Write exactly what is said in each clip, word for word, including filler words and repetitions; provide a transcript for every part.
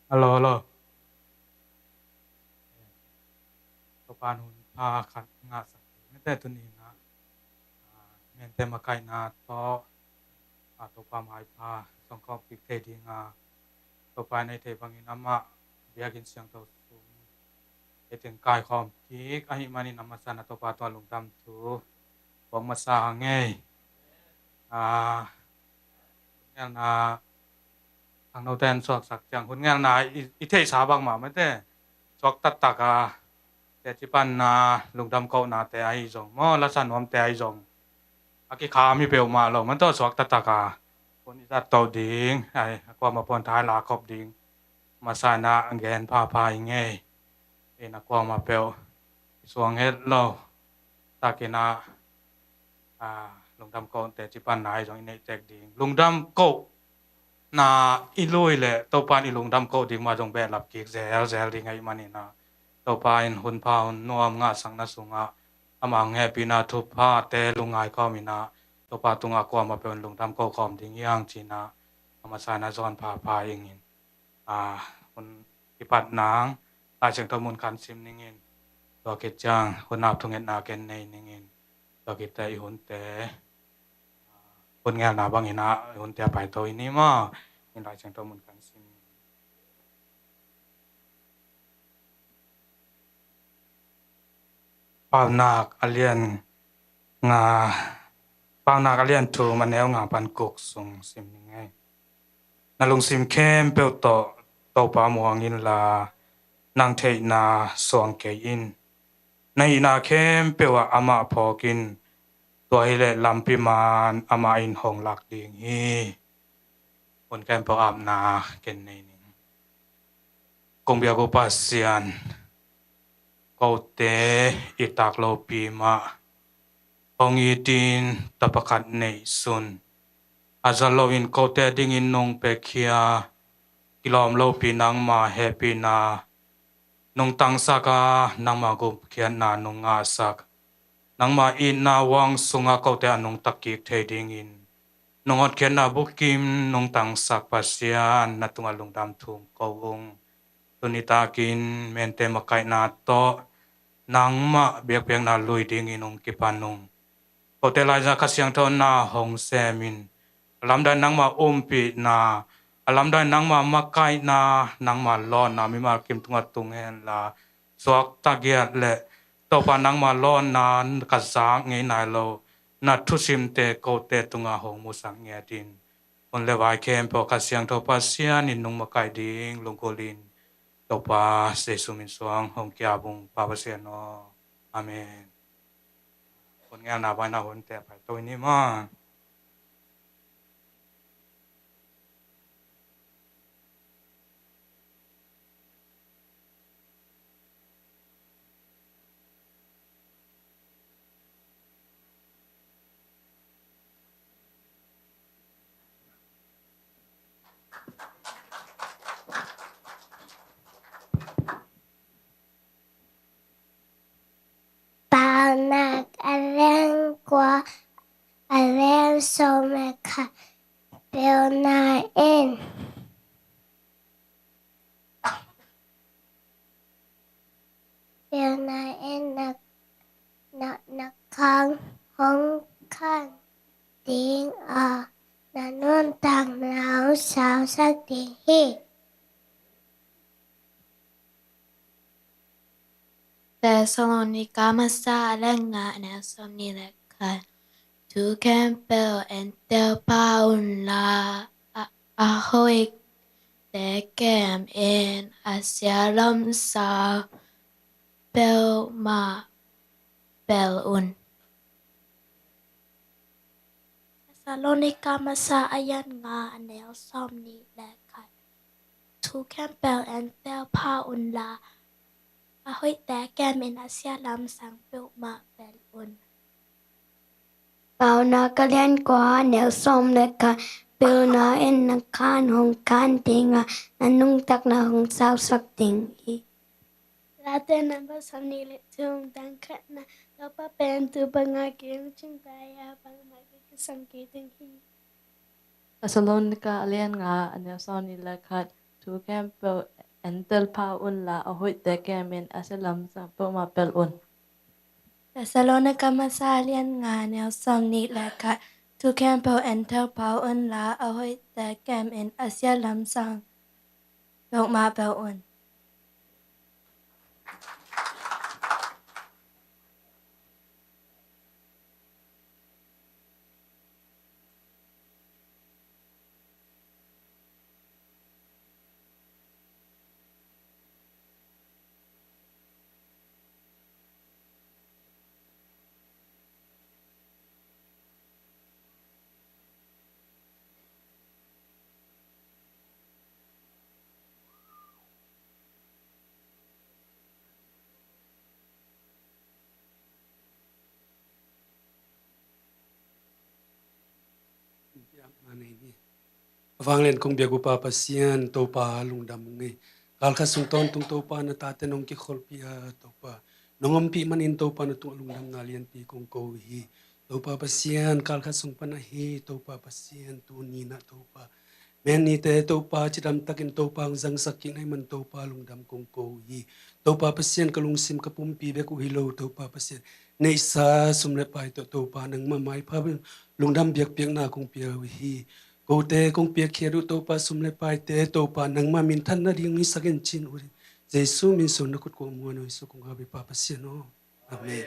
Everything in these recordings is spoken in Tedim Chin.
Hello, hello. Topa in hun pha khat ngahsak hi. Mete tuni-in ah, ah, mente makaihna tawh, ah, Topa maipha sawngkhawm kik thei ding a, Topa in ei thei bangin amah biakinn siangtho sung ei teng kaikhawm kik ahih manin a masa-in ah Topa tungah lungdam thu buak masa ing ei. Ah, ngelna, khangnote in suaksak ciang hun ngelna i, i theihsa bangmah mete, suak taktak a, teci panna, lungdam kohnate ahi zong maw, lasa nuamte ahi zong a kikham hi peuhmah lo, man tawh suak taktak a hun i zat toh ding, ai, a kuamah pawn thaila khop ding masa-in ah gen phapha ing ei. Ei, na kuamah peuh i suang het lo takin ah, ah, lungdam koh, teci panna ahi zong i neih tek ding. Lungdam kohna i lui leh Topa in i lungdam koh ding mah zong behlap kik zelzel ding ahih manin ah, Topa in hun pha hun nuam ngahsakna sungah ama hong hehpihna thuphate lungngai kawmin ah, Topa tungah kuamah peuh in lungdam koh khawm ding hi hang ci-in ah, a masa-in ah zawn phapha ing in. Ah, hun kipat nang Lai Siangtho mun khat sim ning in, tua khit ciang hun ap thungetna ken nei ning in, tua khit teh i hunte, ah, hun ngelna bangin ah i hunte a paito i ni maw. In Lai Siangtho mun khat sim ning in. Paunak a lian nga, Paunak a lian thum, a neu nga pan guk sung sim ning ei. Na lungsim khempeuh tawh Topa muang inla, nang theihna suang kei in. Na hihna khempeuh ah amah phawk in, tua hileh lampi man amah in hong lak ding hi. Hun khempeuh apna ken nei ning. Kong biak uh Pasian, kote i tak lopi mah hong it in, tapa khat neihsun. A za loin kote dingin nong pia khia, kilawm lopi nangma hehpihna nong tangsak a, nangma gupkhiatna nong ngahsak, nangma itna huang sungah kote a nungta kik thei dingin nong hotkhiatna bukim nong tangsak Pasian, na tungah lungdam thum ko ung. Tuni takin mente makaihna tawh nangmah biakpiakna lui dingin hong kipan ung. Kote laiza Kha Siangtho na hong sem in, a lamdang nangma umpihna, a lamdang nangma makaihna, nangma lawnna mimal kim tungah tung henla, suakta giat le Topa nangma lawnna ka zak ngei nai lo na thusimte kote tungah hong musak ngiat in. Hun le vai khempeuh Kha Siangtho Pasian in nong makaih ding lunggulh in, Topa Jesu min suang hong ki-ap ung Pa Pasian aw. Amen. Hun ngelna bangin ah hunte a paito i ni maw. Paunak a lian kua, a neu sawm le khat. Pilna in, pilna in na, na, na khang hong kan ding a, na nuntakna hong sausak ding hi. Thessalonika masa a lian nga, a neu sawmnih le khat. Thu khempeuh entel pha unla, a, a hoihte kem in, a sia lamsang peuhmah pel un. Thessalonika masa a lian nga, a neu sawmnih le khat. Thu khempeuh entel pha unla, a hoihte kem in, a sia lamsang peuhmah pel un. Paunak a lian kua, a neu sawm le khat. Pilna in na khang hong kan ding a, na nuntakna hong sausak ding hi. Late namba sawmnih le thum, tang khatna. Topa pen tuu banga kihong cingpa hi a, bangmah kei kisam kei ding hi. Thessalonika a lian nga, a neu sawmnih le khat. thu khempeuh entel pha unla, a hoihte kemin a sia lamsang peuhmah pelh un. Thessalonika masa lian nga neu sawm nih le khat, thu khempeuh entel pha unla, a hoihte kemin a sia lamsang peuhmah pelh un. A vanglian kong biak uh Pa Pasian, Topa lungdam ung ei. Kalkhat sung tawntung Topa na tate nong kikholhpih a, Topa nong ompih manin Topa na tungah lungdamna lianpi kong ko uh hi. Topa Pasian, kalkhat sung pan ahi Topa Pasian, tuni-in ah Topa, mennite Topa cidamtakin Topa hong zangsak kik na hih man Topa lungdam kong ko uh hi. Topa Pasian, ka lungsim ka pumpi bek uh hi lo Topa Pasian, neihsa sum le pai tawh Topa nangmah maipha lungdam biakpiakna kong pia uh hi. Kote kong piakkhiat uh Topa sum le paite Topa nangmah minthan nading hong hisak in ci-in uh hi. Jesu min suang na khut kuang muan uh hi, Jesu kong hau hi Pa Pasian aw. Amen.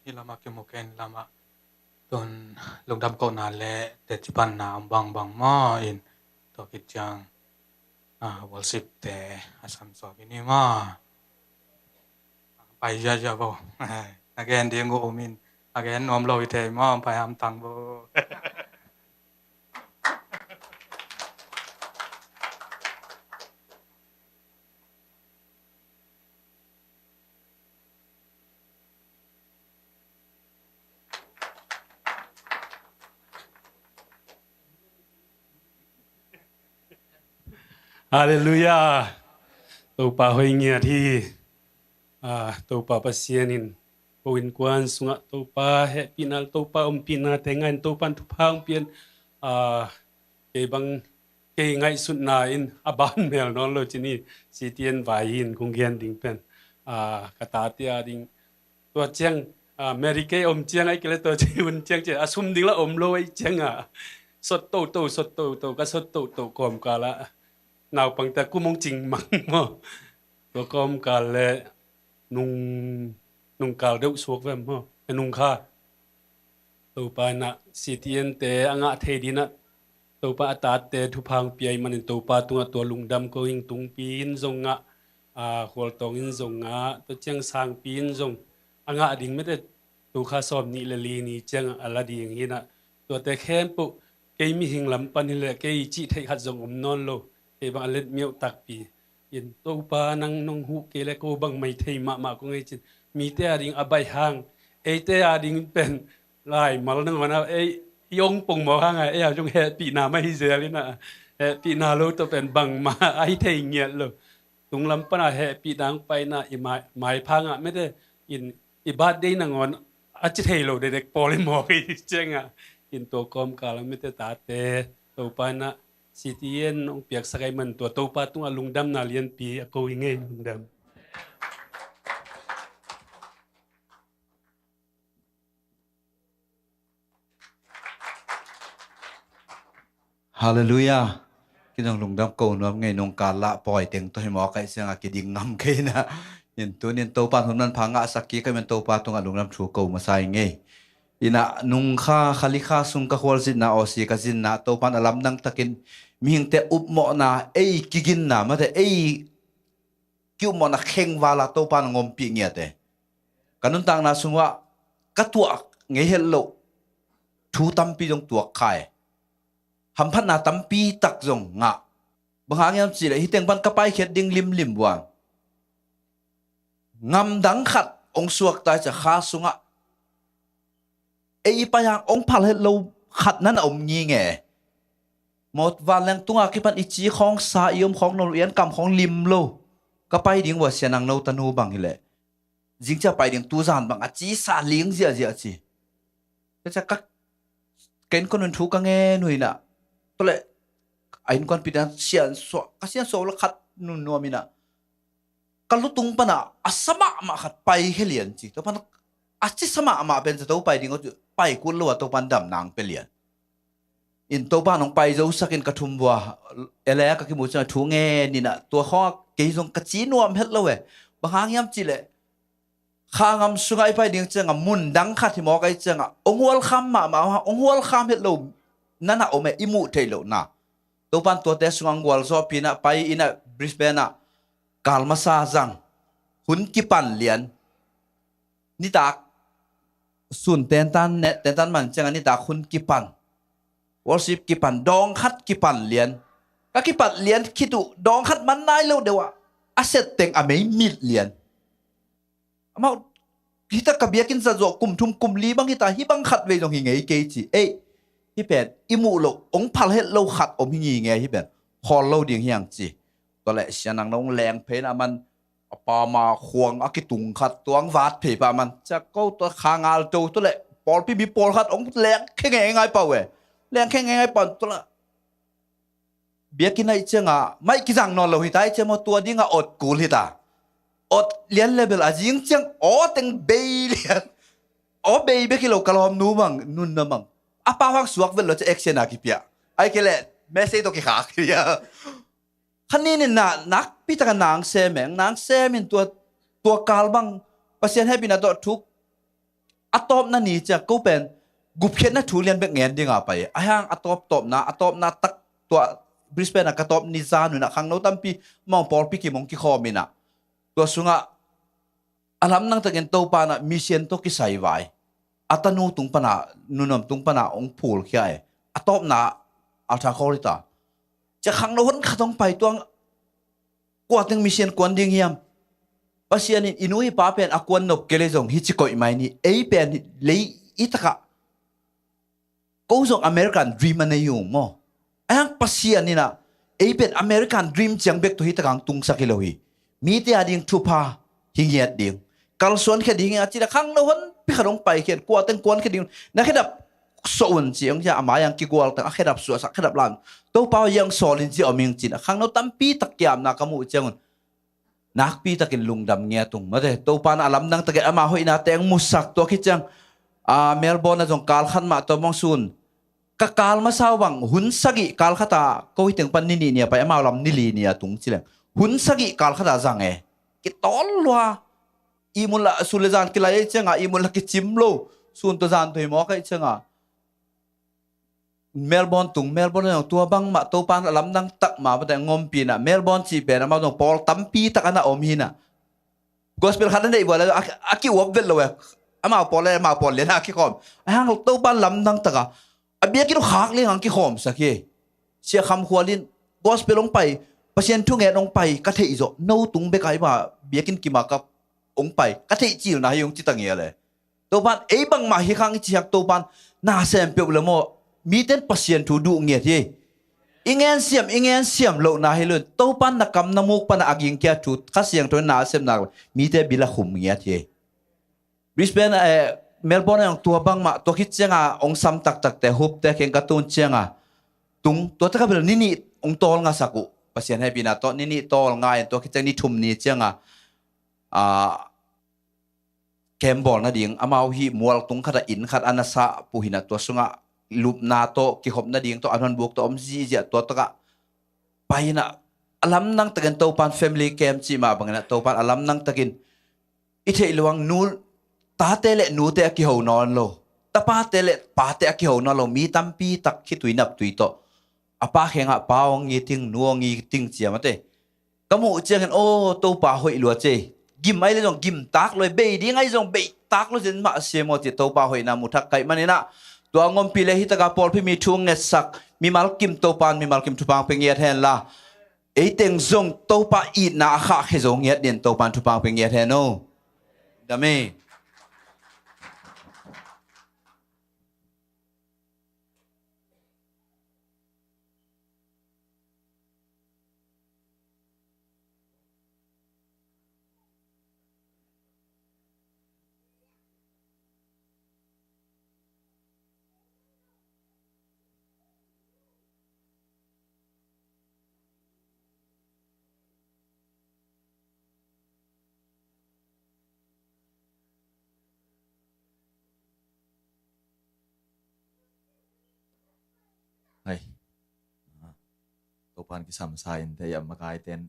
Hih lamah kimu kei in, lamah tun lungdam kohna le tecipanna om bangbang maw in, tua khit ciang, ah, worship te a sam suak in hi maw. Pai ziahziah vo. Na gen ding uh um in, a gen nuam lo hi thei maw, pai hamtang vo. Halleluiah. Topa hoih ngiat hi. Ah, Topa Pasian in ko innkuan sungah Topa hehpihna, Topa ompihna te ngah in Topa in thupha hong pia in, ah, kei bang kei ngaihsutna in a ban mel nawn lo ci ni, C T N vai hi in kong gen ding pen, ah, ka tate a ding. Tua ciang, ah, Mary kei om ciang ahih kei leh tua ciang hun ciang ciang a sum ding lah om lo ahih ciangah sot toto, sot toto, ka sot toto kawmkal ah naupangte kum hong cing mang maw. Tua kawmkal leh nung, nungkal deuh suak vem maw, e nungkha. Topa in ah C T N te a ngah thei ding ah Topa a tate thupha hong pia ahih manin Topa tungah tua lungdam ko ing. Tungpi in zong ngah, a, khualtawng in zong ngah, tua ciang sangpi in zong a ngah ding mete, tu kha sawm nih le li ni ciang a la ding hi in ah, tuate khempeuh kei mihing lam pan hi leh kei cih theih khat zong om nawn lo, kei bang a let miauh takpi. In Topa nang nong huh kei leh ko bang mai thei mahmah kong hi cin. Mite a ding a baih hang, eite a ding pen laimal nangawn a ei i ong pongmawk hang a, ei a zong hehpihna mah hi zel in ah, hehpihna lo tawh pen bangmah a hi thei ngiat lo. Tunglam pan a hehpihna hong pai in ah i mai, maipha ngah mete in i birthday nangawn a ci thei lo dekdek pawl i mawk hi ciangah. In tua kawmkal ah mete tate Topa in ah C T N hong piaksak ahih man tua Topa tungah lungdamna lianpi a ko hi ngei, lungdam. Halleluiah. Kei zong lungdam ko nuam ngei, nungkal lah pawi teng tawh hi mawk ahih ciangah kiding ngam kei in ah. In tuni in Topa in hun manpha ngahsak kik ahih man Topa tungah lungdam thu ko masa hi ngei. In ah nungkha kha li kha sung ka khualzinna, Aussie ka zinna, Topa in a lamdang takin mihingte upmawhna, ei kiginna mate, ei kiupmawhna khengval ah Topa in a ngompih ngiat e. Ka nuntakna sungah ka tuah ngei het loh thu tampi zong tuak kha e. Hamphatna tampi tak zong ngah. Bang hang hiam cih leh hih teng pan ka paikhiat ding limlim uh a, ngamdang khat hong suakta hi ciang kha sungah ei i pai hang hong phal het lo khat na na om nginge. Maw, vanleng tunga kipan i ci khawng sa, i om khawng no lo, i an kam khawng lim lo. Ka pai ding uh a, Sia Nang No tanu bang hi leh zing ciang pai ding, tu zan bang a ci sa ling ziahziah ci. Ka ciang ka, ka innkuan un thu ka ngen uh hi na. Tua leh a innkuanpihte siansuah, ka siansuah uh leh khat nunnuam hi na, ka lutung pan a sa mahmah khat paikhia lian ci. Topan a ci sa mahmah pen ciang Topa pai ding uh, pai kul lo a, Topan dam nang pia lian. In Topan hong pai zosak in ka thum vua, ele a ka kimu ciang thu ngen in a, tua khawng a kei zong ka ci nuam het lo e. Bang hang hiam cih leh kha ngam sungah i pai ding ciang a, mun dang khat hi mawk ahih ciang a, hong hualkham mahmah, hong hualkham het lo na na om e, i muh theih loh na. Topan tuate sungah hong gualzawhpih in a, pai in a, Brisbane ah kal masa zang, hun kipan lian, nitak sun tentan ne, tentan man ciang a nitak hun kipan, worship kipan, dawng khat kipan lian. Ka kipat lian khit uh dawng khat man nai lo deuh ah, a set teng a mei mit lian. Amau, hita ka biakinn zat zawh kum thum kum li bang hita, hih bang khat vei zong hi ngei kei ci. Ei, hih pen i muh loh, hong phal het lo khat om hi nginge, hih pen khawl lo ding hi hang ci. Tua leh Sia Nang No hong leng phei in a, aman a pama khuang a kitung khat tuang vat phei pah man. Ciang ko tua kha ngal to, tua leh pawlpi mi pawlkhat hong leng khe ngei ngai pah uh e. Leng khe ngei ngai pah, tua leh biakinn ahih ciang a, maih kizang nawn lo hita ahih ciang maw, tua ding a ot kul hita. Ot lian level a, zing ciang aw teng bei lian. Aw bei bek hi lo, ka lawmnu bang, nunna bang, a pau hang suak vet lo ciang action a kipia. Ahih kei leh message tawh kikhak hi a. Kha ni in na, nakpi tak a nang sem e, nang sem in tua, tua kal bang Pasian hehpihna tawh thuk a tawpna ni ciang ko pen gupkhiatna thu lian bek ngen ding a pai. Ahih hang a tawp tawpna, a tawpna tak tua Brisbane ah ka tawp ni zan un ah khangno tampi mawng pawlpi kim hong kikhawm in ah, tua sungah a lamdang takin Topa in ah mission tawh kisai vai, a tanu tung pan ah, nunom tung pan ah hong phulkhia e. A tawpna altar call hi ta. Ciah khangno hon khat hong pai tuang, kua teng mission kuan ding hiam? Pasian in i nu i pa pen a kuan nop kei leh zong hi ci koih mai ni. Ei pen lei i takah ko zong American dream a nei ung maw. Ahih hang Pasian in ah ei pen American dream ciang bek tawh hi takah hong tungsak hi lo hi. Mite a ding thupha hi ngiat ding, kalsuan khia ding hi a ci leh khangno honpi khat hong paikhia in, kua teng kuan khia ding, na khedap suah un ci hong ci a, a mai ah hong kigual teng a khedap suahsak, khedap lam, Topa aw, hong sawl in ci a om ing ci in ah khangno tampi tak kiamna ka muh ciangun nakpi takin lungdam ngiat ung. Mate, Topa in a lamdang takin ama hoihna teng musak, tua khit ciang a Melbourne ah zong kal khat mah tua mawng sun. Ka kal masa uh bang hun sagih kal khat ah, ko hi teng pan ni nih ni a pai, amau lam ni li ni a tung ci leng, hun sagih kal khat ah zang e. Kitawl lua. Ihmut lah sun le zan kilai ahih ciangah ihmut lah kicim lo. Sun tawh zan tawh hi mawk ahih ciangah Melbourne tung, Melbourne zong tua bangmah Topa in a lamdang tak mah mate ngompih in ah, Melbourne cih pen amau zong pawl tampi tak a na om hi in ah, gospel khat a neih vua leh a, a ki-uap vet lo e. Amau pawl le amau pawl lian a kikhawm. Ahih hang Topa in lamdang tak a, a biakinn uh khak liang hong kikhawmsak hi. Sia Kham Khual in gospel hong pai, Pasian thungen hong pai ka theih zawh, no tung bek a i ba biakinn kim a ka hong pai ka theih cilna hi ung ci ta ngial e. Topa in ei bangmah hi khang i cih hang Topa in na sem peuh leh maw, mite in Pasian thu duh ngiat hi. I ngen siam, i ngen siam lohna hi lo in, Topa in na kam na muk pan a a gingkhia thu Kha Siangtho in na a sem nak leh mite bil a khum ngiat hi. Brisbane, eh, Melbourne ah zong tua bangmah, tua khit ciangah hong sam taktakte, hupte kheng ka tun ciangah tung, tua takah bel ni nih hong tawl ngasak uh. Pasian hehpihna tawh ni nih tawl ngai in, tua khit ciang ni thum ni ciangah, ah, camp bawl nading amau hih mual tung khat ah inn khat a na sah peuh hi in ah, tua sungah lupna tawh, kikhop nading tawh, an hon buk tawh om ziahziah, tua takah pai in ah, a lamdang takin Topa in family camp cih mah bangin ah, Topa in a lamdang takin i theih loh hang nu, tate le nute a kiho nawn lo, tapate le pate a kiho nawn lo mi tampi tak khitui naptui tawh a pa khengah, pa hong it ing, nu hong it ing ci a mate. Ka muh ciangin, aw, Topa hoih lua ci. Gim ahih leh zong gim tak lua, bei ding ahih zong bei tak lua zen mah a sia maw ci, Topa hoihna mu thak ka hih manin ah, tua ngompih leh hih takah pawlpi mi thu ngetsak mimal kim Topa in mimal kim thupha hong pia ngiat hen la. Ei teng zong Topa itna a khahkhia zo ngiat dingin Topa in thupha pia ngiat hen aw. Dam e. Hai. Topa in kisam sa in te a makaite in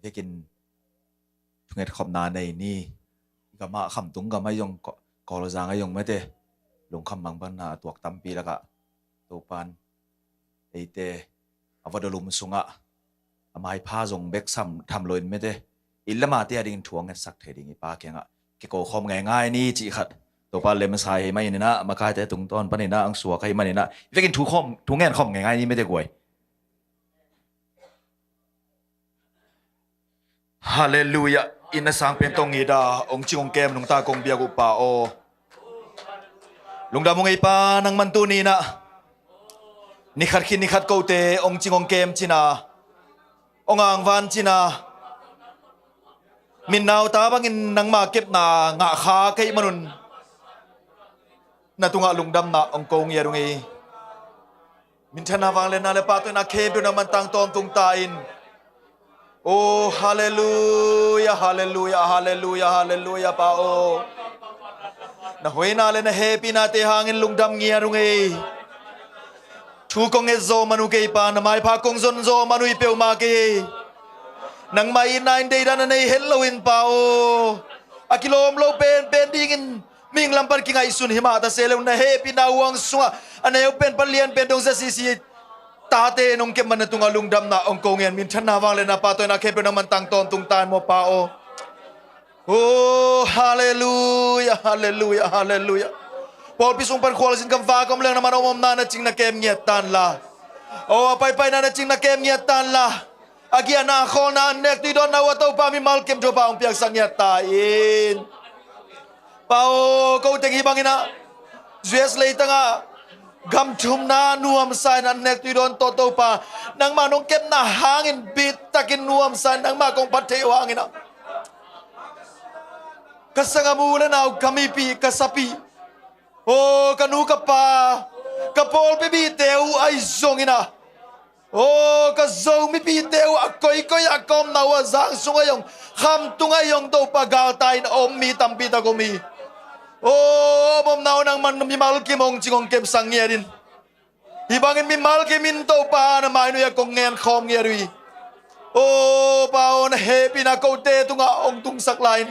vekin thunget khopna nei ni. Gam ah, khamtung gam ah zong, Ko-, Kawlzang ah zong mete, lungkham mangbangna a tuak tampi lakah Topa in eite a va dolum sungah a maipha zong bek sam tham loin mete, i lamate a dingin thu a ngetsak thei ding i Pa kiangah kiko khawm ngeingai ni cih khat Topa lem sa hi mah in ah, makaite tungtawn panin ah ang suak ahi manin ah, i vekin thu khawm, thu ngen khawm ngeingai ni mete guai. Halleluiah. Inn a sang pen tawh ngi da, hong cing hong kem nungta kong biak uh Pa aw. Lungdam ung ei Pa, nangman tuni in ah nikhat khit nikhat kote hong cing hong kem cin a, hong angvan cin a, min nauta bangin nangma kepna ngah kha ka hih manun na tungah lungdamna hong ko ngiat ung ei. Minthanna, vangliatna le pahtawina khempeuh nangman tang tawntung ta in. Oh, halleluiah, halleluiah, halleluiah, halleluiah Pa aw. Na hoihna le na hehpihnate hangin lungdam ngiat ung ei. Thu kong nget zaw man uh kei Pa, na maipha kong zon zaw man uh hi peuhmah kei ei. Nangmah itna in deidan a nei het loin Pa aw, a kilawm lo penpen dingin mihing lam pan kingaihsun hi mah ta se le uh, na hehpihna huang sungah a neu pen pan lian pen dong zia sisi tate nong kep man na tungah lungdamna hong ko ngiat. Minthanna, vangliatna, pahtawina khempeuh nangman tang tawntung ta in maw Pa aw. Oh, halleluiah, halleluiah, halleluiah. Pawlpi sung pan khualzin kam vak om leng nangman a omomna na cing na kem ngiat ta in la. Oh, a paipaina na cing na kem ngiat ta in la. A giahna, a khawlna, an nek tui dawnna uh a Topa mimal kem Topa hong piaksak ngiat ta in. Pa aw, ko teng hih bangin ah U S leitangah gam thumna nuamsa in an nek tui dawn tawh Topa, nangmah nong kepna hangin bittakin nuamsa in nangmah kong phat theih uh hangin ah ka sanggam u le nau, ka mipih, ka sapih, aw, ka nu ka pa, ka pawlpi mite uh ahi zongin ah, aw, ka Zo mipite uh a koikoi a ka omna uh a, zang sungah zong, khamtungah zong Topa galtai in a om mi tampi tak om hi. Aw, a omna uh nangman mimal kim hong cing hong kepsak ngiat in. Hih bangin mimal kim in Topa na mainuih ah kong ngen khawm ngiat uh hi. Aw Pa aw, na hehpihna kote tungah hong tungsak lai in,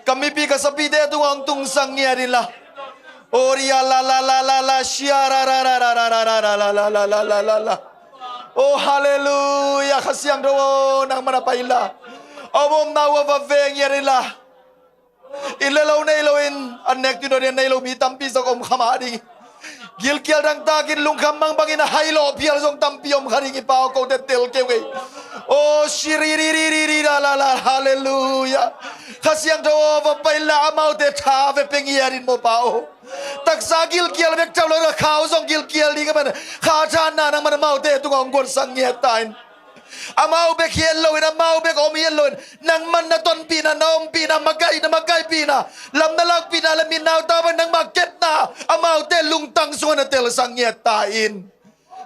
ka mipih ka sapihte tungah hong tungsak ngiat in la. Aw, ria la la la la la, shia ra ra ra ra. Aw, halleluiah, Kha Siangtho aw, nangman a pai in la. A omomna uh a va veng ngiat in la. Inn le lo nei loin, an nek tui dawn in a nei lo mi tampi zong om kha mah ding. Gilkial dangtakin lungkham mang bangin a hailawh phial zong tampi om kha ding hi Pa aw, kote tel kei ung ei. Aw, shiri ri ri ri ri la la la, halleluiah. Kha Siangtho aw, va pai in la, amaute tha ve pia ngiat in maw Pa aw. Taksa gilkial bek tham lo in a, kha uh zong gilkial ding a man, kha thanna nangman amaute tungah hong guansak ngiat ta in. Amau bek hi het loin, amau bek om hi het loin, nangman na tonpihna, na ompihna, makaihna, makaihpihna, lam na lakpihna le min nauta bangin nangmah kepna amaute lungtang sungah na telsak ngiat ta in.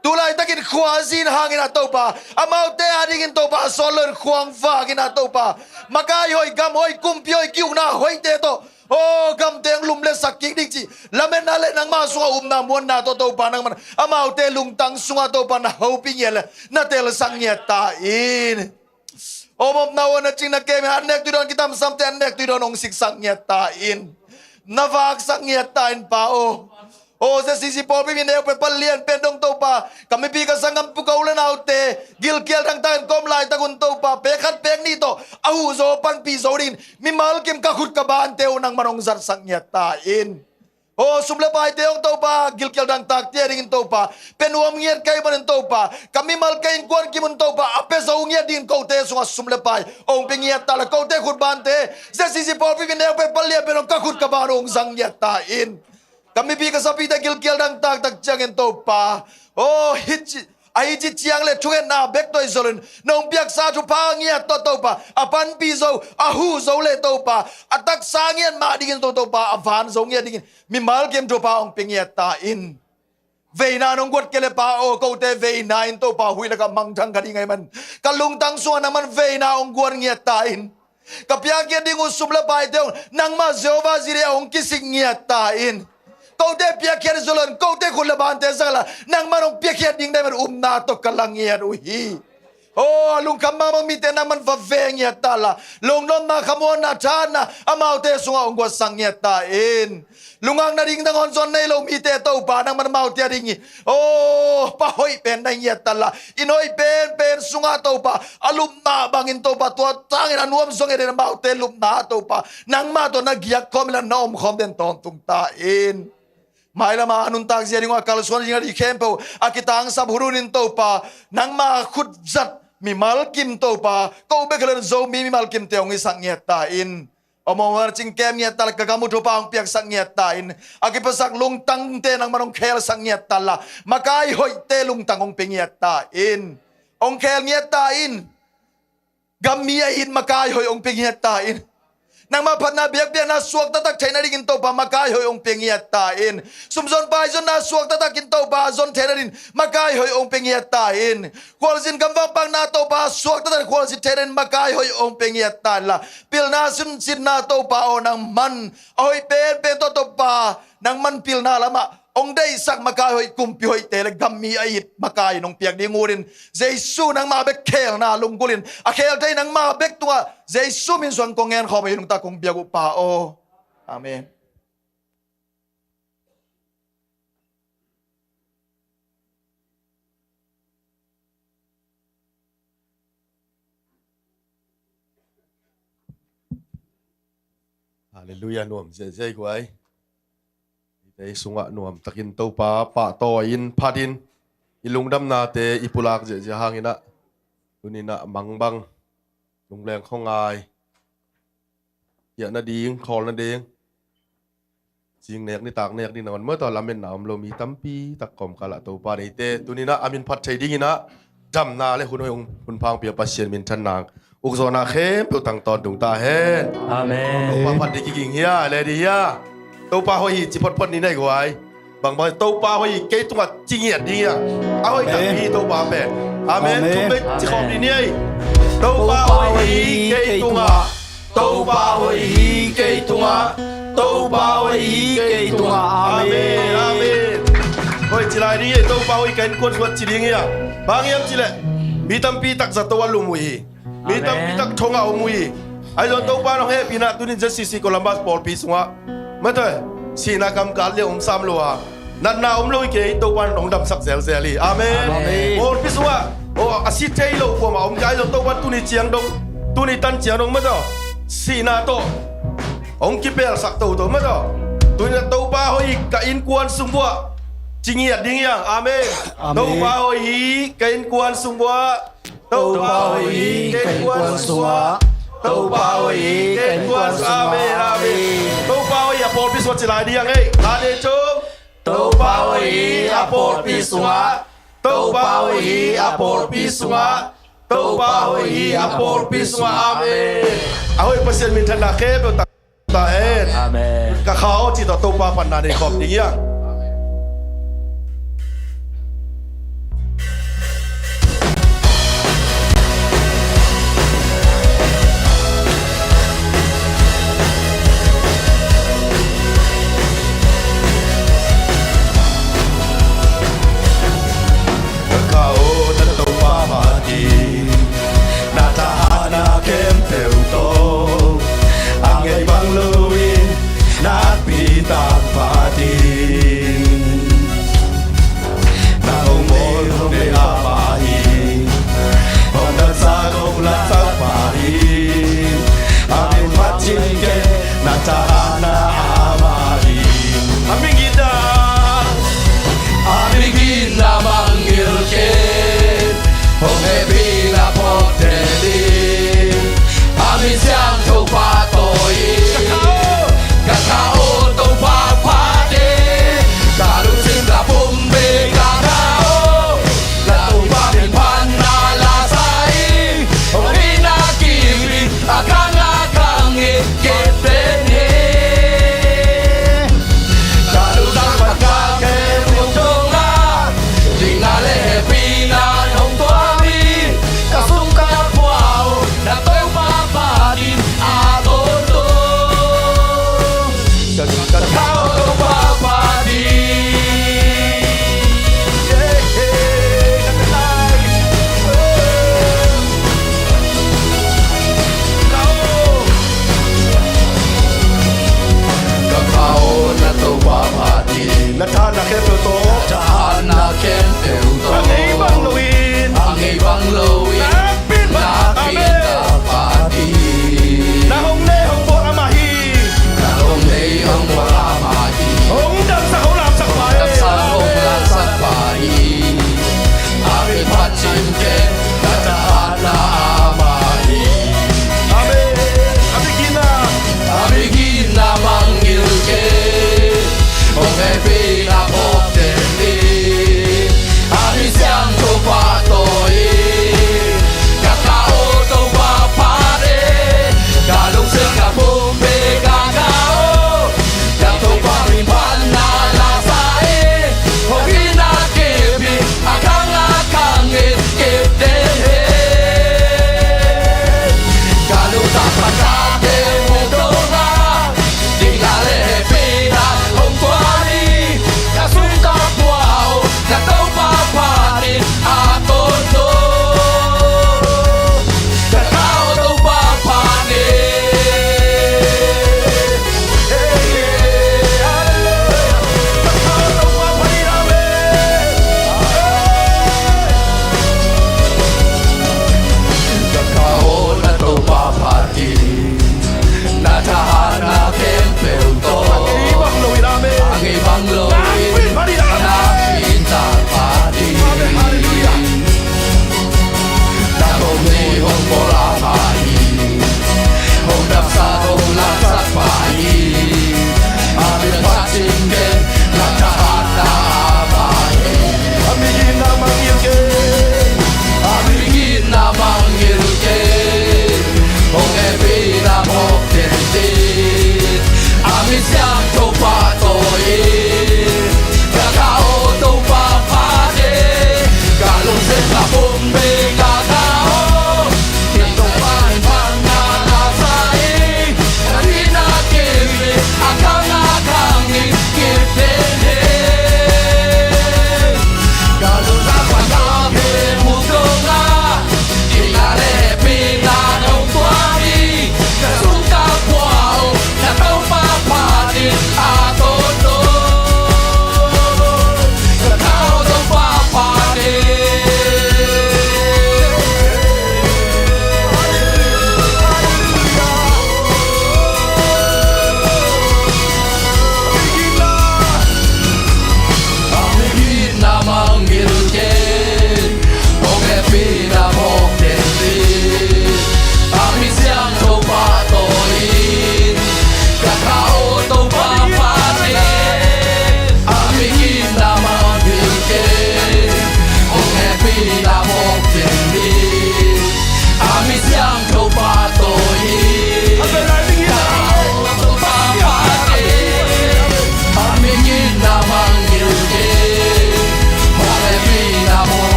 Tulaitakin khualzin hangin ah Topa, amaute adingin Topa a sawt loin khuang vak in ah Topa, makai hoih, gam hoih, kumpi hoih, ki-ukna hoihte tawh, aw, gamte hong lumletsak kik ding cih lametna le nangmah sungah upna muanna tawh Topa nangman amaute lungtang sungah Topa na hopih ngiat le na telsak ngiat ta in. Aw, a omna uh a na cing na kem in, an nek tui dawn kitamsamte an nek tui dawn hong siksak ngiat ta in. Na vaksak ngiat ta in Pa aw. Aw, ZCC pawlpi mi neu pen pan lian pen dong Topa, ka mipi ka sanggam pu ka u le naute gilkial dangtakin ka om laitak un Topa, pek khat pek nih tawh a huh zo, panpih zo dingin mimal kim ka khut ka bante uh nangman hong zatsak ngiat ta in. Aw sum le paite hong Topa, gilkial dangtakte a dingin Topa, pia nuam ngiat ka hih manin Topa, ka mimal ka innkuan kimun Topa, a pia zo ngiat dingin kote sungah sum le pai hong pia ngiat ta la, kote khut bante ZCC pawlpi min neu pen palian pen hong ka khut ka ban hong zang ngiat ta in. Ka mipi ka sapite gilkial dangtak tak ciangin Topa, aw hih ci a hi ci ciang le thungetna bek tawh i zolin nong piaksa thupha ngiat tawh Topa, a panpi zo, a huh zo le Topa, a taksa ngiat mah dingin tawh Topa, a van zo ngiat dingin mimal kim thupha hong pia ngiat ta in. Veina nong guat kei le Pa aw, kote veina in Topa huih lakah mangthang ka ding ahih man, ka lungtang sungah nangman veina hong guan ngiat ta in. Ka piakkhiat ding uh sum le paite hong nangmah Jehovah Jireh hong kisik ngiat ta in. Kote piakkhiat zo lo in, kote khut le bante zang la, nangman hong piakkhiat ding dai man upna tawh ka la ngiat uh hi. Aw a lungkham mahmah mite nangman va ve ngiat ta la, lungnopna, khamuanna, thahatna amaute sungah hong guatsak ngiat ta in. Lungngakna ding nangawn zong nei lo mite Topa, nangman amaute a ding hi. Aw pa hoih pen na hi ngiat ta la, inn hoih penpen sungah Topa, a lupna bangin Topa, tua tangin a nuam zong hi den, amaute lupna Topa, nangmah tawh na giak khawm in la, na om khawm den tawntung ta in. Mailama a nuntak zia ding uh a kalsuan ding a ding khempeuh a kitangsap hun hunin Topa, nangma khut zat mimal kim Topa, ko bek hi lo in Zomi mimal kimte hong hisak ngiat ta in. Aw mawhna cingkem ngiat ta la, ka gam uh thupha hong piaksak ngiat ta in. A kiphasak lungtangte nangman hong khelsak ngiat ta la, makai hoihte lungtang hong pia ngiat ta in. Hong khel ngiat ta in. Gammi a it makai hoih hong pia ngiat ta in. Nangmah phatna biakpiakna suaktatak theihna dingin Topa, makai hoih hong pia ngiat ta in. Sumzon paizonna suaktatak in Topa, zon theihna dingin makai hoih hong pia ngiat ta in. Khualzin gamvang pakna Topa, suaktatak khualzin theihna dingin makai hoih hong pia ngiat ta in la, pilna sunsinna Topa aw nangman a hoih penpen tawh Topa, nangman pilna lamah hong deihsak makai hoih, kumpi hoihte le gammi a it makai in hong piak ding unin, Jesu nangmah bek khelna lunggulhin, a khel thei nangmah bek tungah, Jesu min suang kong ngen khawm hi, nungta kong biak uh Pa aw. Amen. Halleluiah, nuam ziahziah hi guai. Eite sungah nuamtakin Topa pahtawi in, phatin, i lungdamnate i pulak ziahziah hanginah, tuninah mangbang, lungleng khuangai, hiah nading, khawl nading, cing nek nitak nek ding nangawn maw, tua lametna om lo mi tampi tak kawmkalah Topa neite tuninah a min phat thei dinginah damna le hun hoih hun phangpia Pasian minthan nang ukzawhna khempeuh tang tawntung ta hen. Amen. Topa phat ding kiging hia, le ding hia? Topa hoih hi ci photphot ni nei guai. Bangbang Topa hoih hi kei tungah ci ngiat ding hia? A hoih tak hi Topa pen. Amen. Amen. Thum bei ci khawm ni nei. Topa hoih hi kei tungah. Topa hoih hi kei tungah. Topa hoih hi kei tungah. Amen. Amen. Hoih ci lai ding hi. Topa hoih ka innkuan sungah ci ding hia? Bang hiam cileh mi tampi tak zato a lum uh hi. Mi tampi tak thong a om uh hi. Ahi zong Topa nong hehpihna tunin ZCC Columbus pawlpi sungah mate sihna kamkal le om sam lo a, natna om lo hi kei, Topa nong damsak zelzel hi. Amen. Amen. Pawlpi sungah a si thei lo kuamah om kei, ahi zong Topa tuni ciang dong, tuni tan ciang dong mate sihna tawh hong kipelsak toto mate. Tuni Topa hoih hi ka innkuan sung buah ci ngiat ding hiang. Amen. Amen. Topa hoih hi ka innkuan sung buah. Topa hoih hi ka innkuan sungah. Topa hoih hi ka innkuan sungah. Amen, amen. Topa hoih hi a pawlpi sungah ci lai ding hiang ei. Khat, nih, thum. Topa hoih hi a pawlpi sungah. Topa hoih hi a pawlpi sungah. Topa hoih hi a pawlpi sungah. Amen. A hoih Pasian minthanna khempeuh tak ta hen. Amen. Ka kha aw cih tawh Topa panna nei khawm ding hiang. Ka kha aw na Topa phat in, na thahatna khempeuh tawh a ngei bang loin nakpi tak phat in.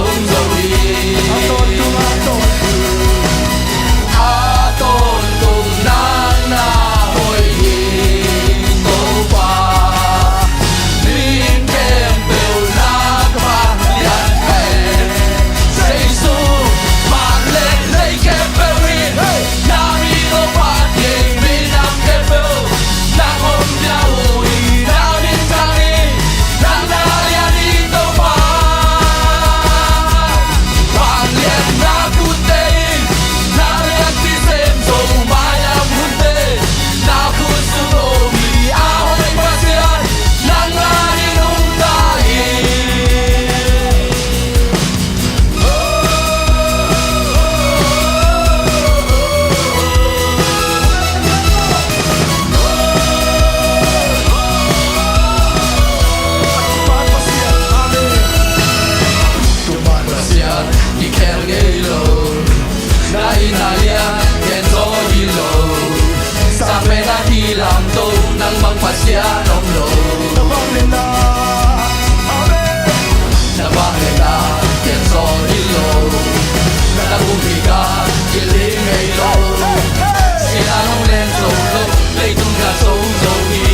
tawntung zo hi. A tawntung, a tawntung, a tawntung nang na hoih hi Topa. Mi khempeuh na ka Pa lian pen Jesu. Van le lei khempeuh in na min hong phat hi. Minam khempeuh nang hong pia uh hi. Na min thang hi. Nang na lian hi Topa. Vangliatna khutte in na lianpi sem zo. Mailam hunte na khut sung om hi. A hoih Pasian, nang adingin nungta hi. Tuman Pasian, i khel ngei lo. Na in a lian, ken zaw hi lo. Sa pen a kilamto, nang bang Pasian om lo. Na vangliatna, amen. Na vangliatna, ken zaw hi lo. Na kum hi ka, i ling ngei lo. Sian hong len zo lo, leitung ka zo zo hi.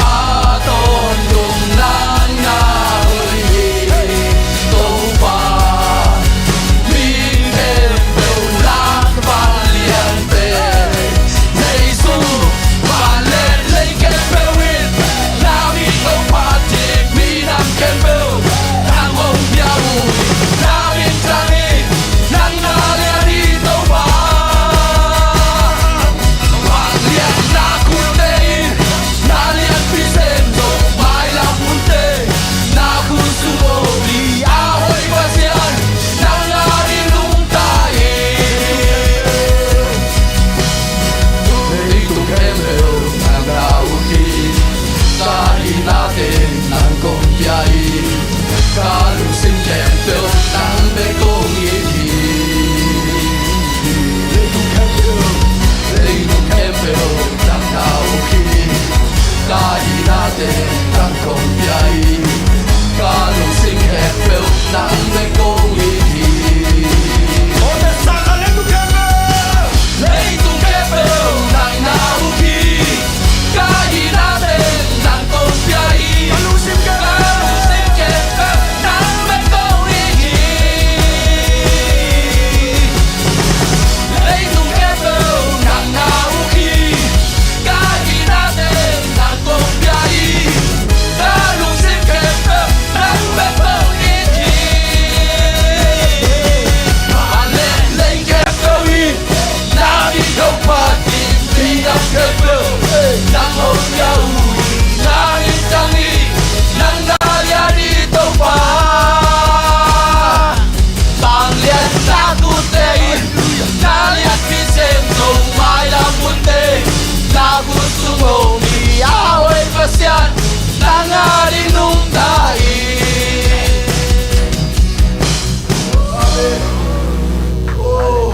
A tawntung nang na hoih hi Topa. Mi khempeuh na ka Pa lian pen Jesu. Van le lei khempeuh in na min hong phat hi. Minam khempeuh nang hong pia uh hi. Na min thang hi. Nang na lian hi Topa. Vangliatna khutte in na lianpi sem zo. Mailam hunte na khut sung om hi. A hoih Pasian, nang adingin nungta hi. Leitung khempeuh nang na uk hi. Ka hihna teng nang kong pia hi. Ka lungsim khempeuh nang bek kong it hi. Leitung khempeuh, leitung khempeuh nang na uk hi. Ka hihna teng nang kong pia hi. Ka lungsim khempeuh nang bek kong it hi. Leitung khempeuh, leitung khempeuh nang na uk hi. Ka hihna teng nang kong pia hi. Ka lungsim khempeuh, ka lungsim khempeuh nang bek kong it hi. Leitung khempeuh nang na uk hi. Ka hihna teng nang kong pia hi. Ka lungsim khempeuh nang bek kong it hi. Van le lei khempeuh in na min hong phat hi. Minam khempeuh nang hong pia uh hi. Na min thang hi. Nang na lian hi Topa. Vangliatna khutte in na lianpi sem zo. Mailam hunte na khut sung om hi. A hoih Pasian, nang adingin nungta hi. Amen. Oh,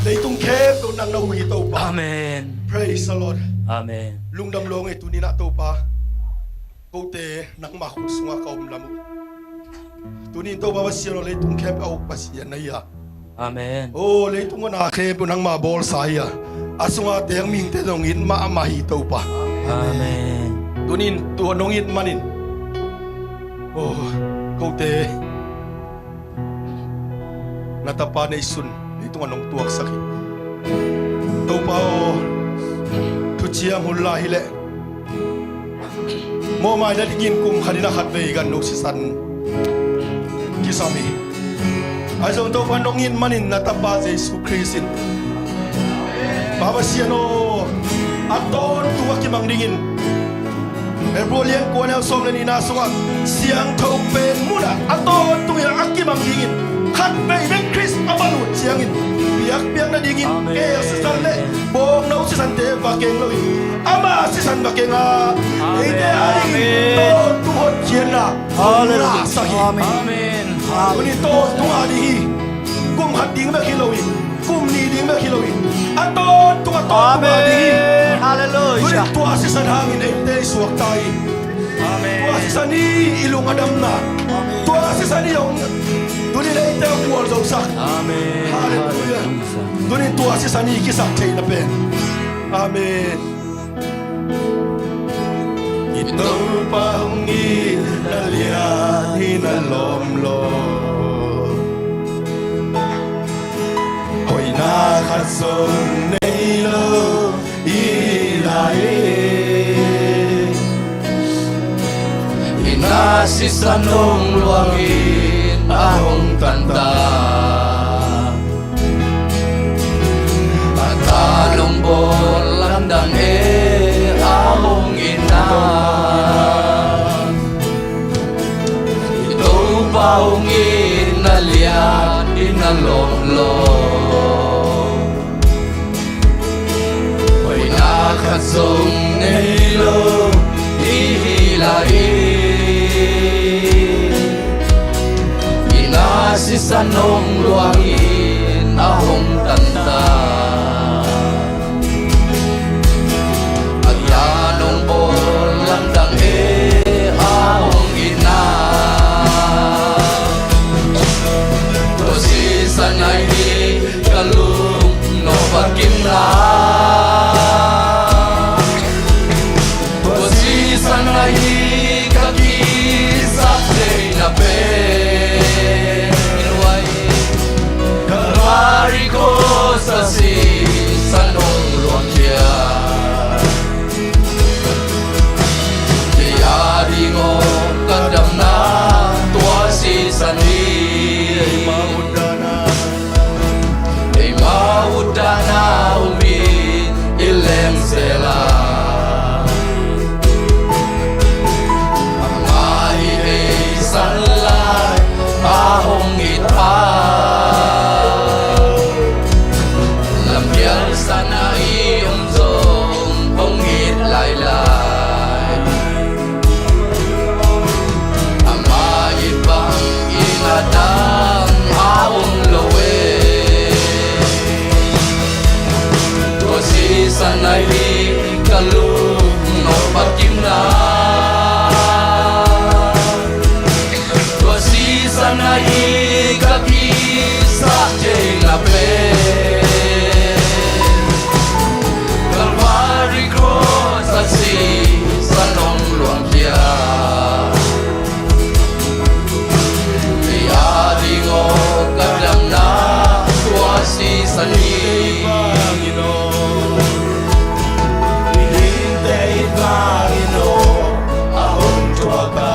leitung khempeuh nang na uk hi Topa. Amen. Praise the Lord. Amen. Lungdam lo ing ei tuni-in ah Topa. Kote nangmah khut sungah ka om lam uh. Tuni-in Topa Pasian aw, leitung khempeuh a uk Pasian na hi a. Amen. Oh, leitung a na khempeuh nangmah bawlsa hi a. A sungah teng mihingte nong it mahmah hi Topa. Amen. Tuni-in tua nong it manin, oh, kote na tapa neisun leitungah nong tuaksak hi. Topa aw, thuciam hun la hileh mawhmai nadingin kum khatin a khatvei gan no sisan kisam hi. Ahi zong Topa nong it manin na tapa Jesu Khrist in, Pa Pasian aw, a tawntung a kimang dingin Hebrew lian kua neu sawm le nihna sungah siangtho pen munah a tawntungin a kimang dingin khatvei bek Khrist a va lut ciangin biakpiak nadingin keel sisan le bawngno sisante va keng loin ama sisan va keng a, eite a dingin tawntung hotkhiatna hong lasa hi. Amen. Tuni tawntung a ding hi. Kum khat ding bek hi lo hi. Kum nih ding bek hi lo hi. A tawntung a tawntung a ding hi. Amen. Hallelujah. Tuni tua sisan hangin eite i suakta hi. Tua sisan hi i lung a damna. Tua sisan hi hong, tuni in eite hong gualzosak. Halleluiah. Tuni in tua sisan hi i kisak theihna pen. Amen. I Topa hong itna lian hi, na lawm lo. Hoihna khat zong nei lo i lai hi. I na sisan hong luangin a hong tanta. A tan hong bawl lamdang e, a hong itna. I Topa hong itna lian hi, na lawm lo. Hoihna khat zong nei lo i hi lai hi. I na sisan hong luangin a hong tanta. A tan hong bawl lamdang e, a hong itna. Tua sisan ahi ka lung nop a kimna. Tua sisan ahi ka kisak theihna pen. Kalvari cross a sisan hong luangkhia. Kei a ding aw ka damna tua sisan hi. Eima utdan a um in i lengsel a. Amah i heisan lai a hong it pha. Lampial sana i om zong hong it lailai. Amah it bangin a dang a om lo e. Tua sisan ahi ka lung nop a kimna. Tua sisan ahi ka kisak theihna pen. Kalvari cross a sisan hong luangkhia. Kei a ding aw ka damna tua sisan hi. Hihte it vangin aw a hong thuak a.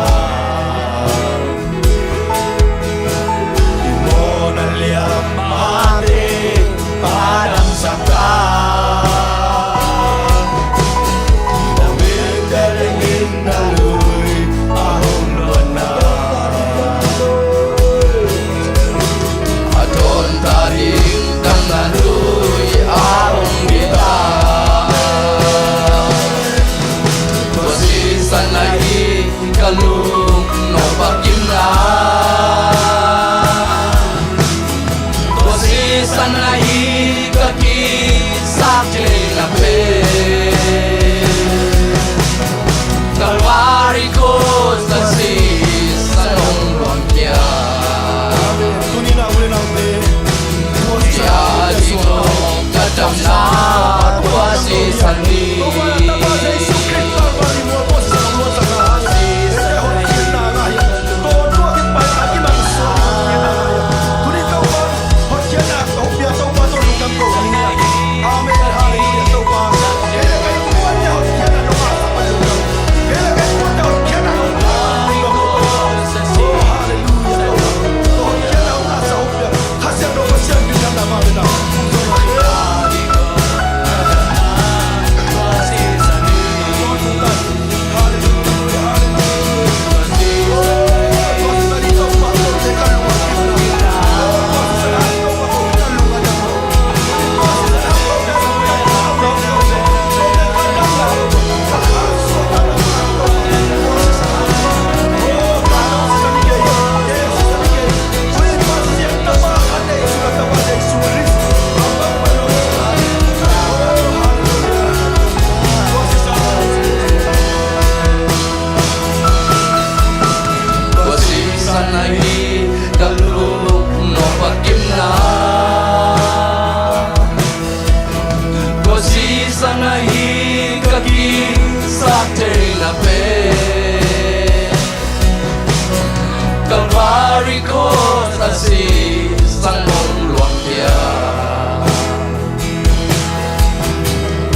Calvary cross a sisan hong luangkhia.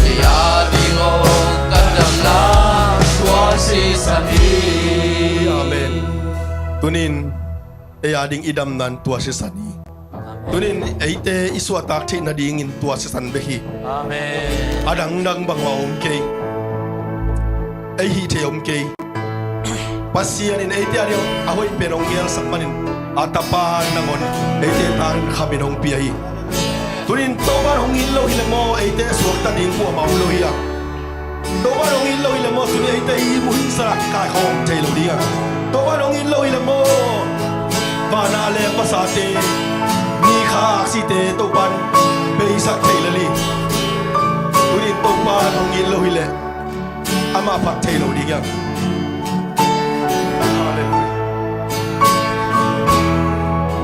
Ei a ding hong ka damna tua sisan hi. Amen. Tunin ei a ding i damna tua sisan hi. Tunin eite i suahtak theih nadingin tua sisan bek hi. Amen. A dangdang bangmah om kei. Ei hih theih om kei. Pasian in eite a ding a hoih pen hong gelsak manin a Tapa nangawn eite tangkhamin hong pia hi. Tunin Topa hong it lo hi leh maw, eite suakta ding kuamah om lo hi a. Topa hong it lo hi leh maw, tuni eite i muhin sarak kaikhawm thei lo ding a. Topa hong it lo hi leh maw, vana leng pasate, ni kha aksite Topan beisak thei lel hi. Tunin Topa hong it lo hi leh amah phat thei lo ding a.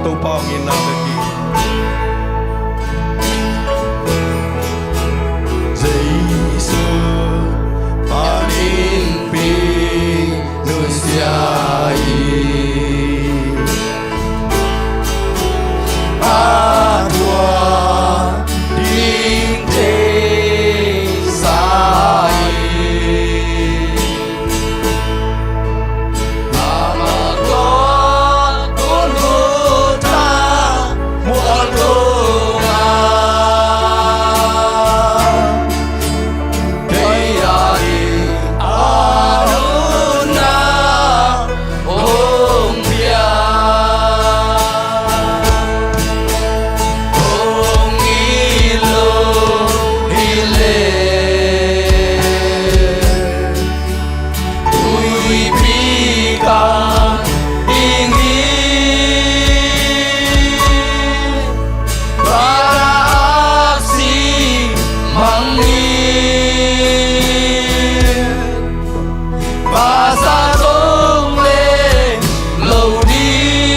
Topa hong itna bek hi. Jesu panin pi nusia hi. A tua ding thei sa hi. Tuipi kang ding hi. Vana aksi mang hi. Pasa zong leng lo ding.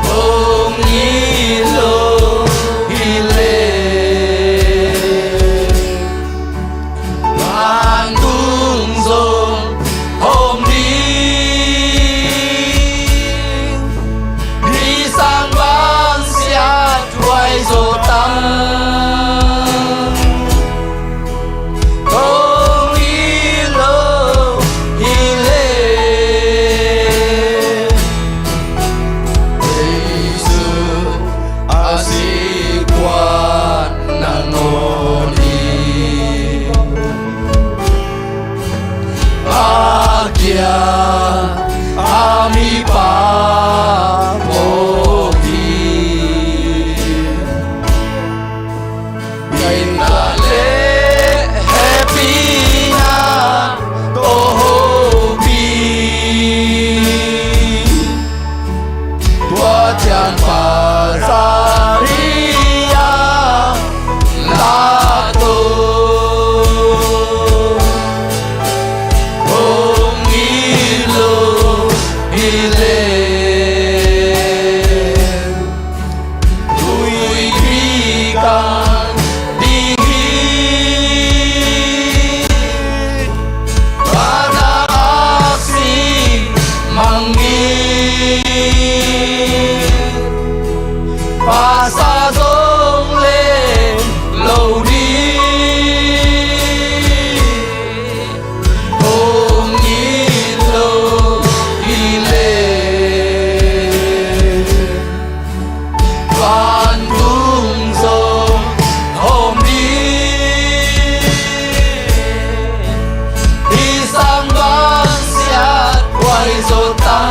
Hong it lo hi leh vantung zong om ding. Hih sang bang siat huai zaw tam. Hong it lo hi leh Jesu a sik kuan nangawn hi. A kia a mipa phawk hi. Itna le hehpihna tawh hopih. Tua ciang Pa Zakaria lak tawh hong it lo hi leh tuipi kang ding hi. Vana aksi mang hi. Pasa zong leng lo ding. Hong it lo hi leh vantung zong om ding. Hih sang bang siat huai zaw tam.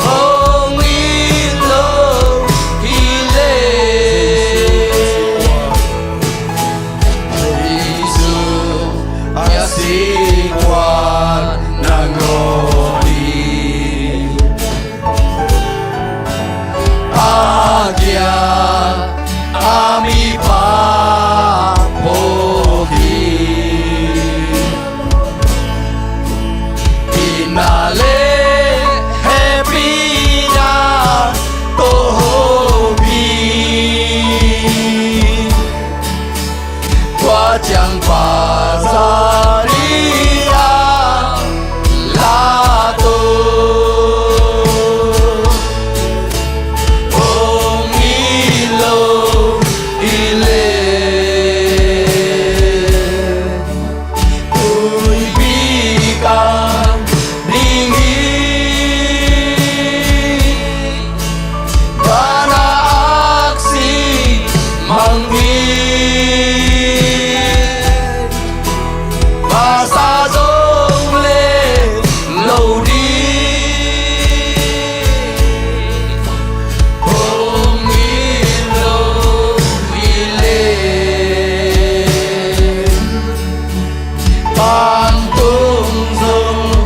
Hong it lo hi leh Jesu a sik kuan nangawn hi. A kia a mipa phawk hi. Itna le hehpihna tawh hopih. Tua ciang Pa Zakaria Pasa zong le lo ding, hong it lo hi leh, pantung zong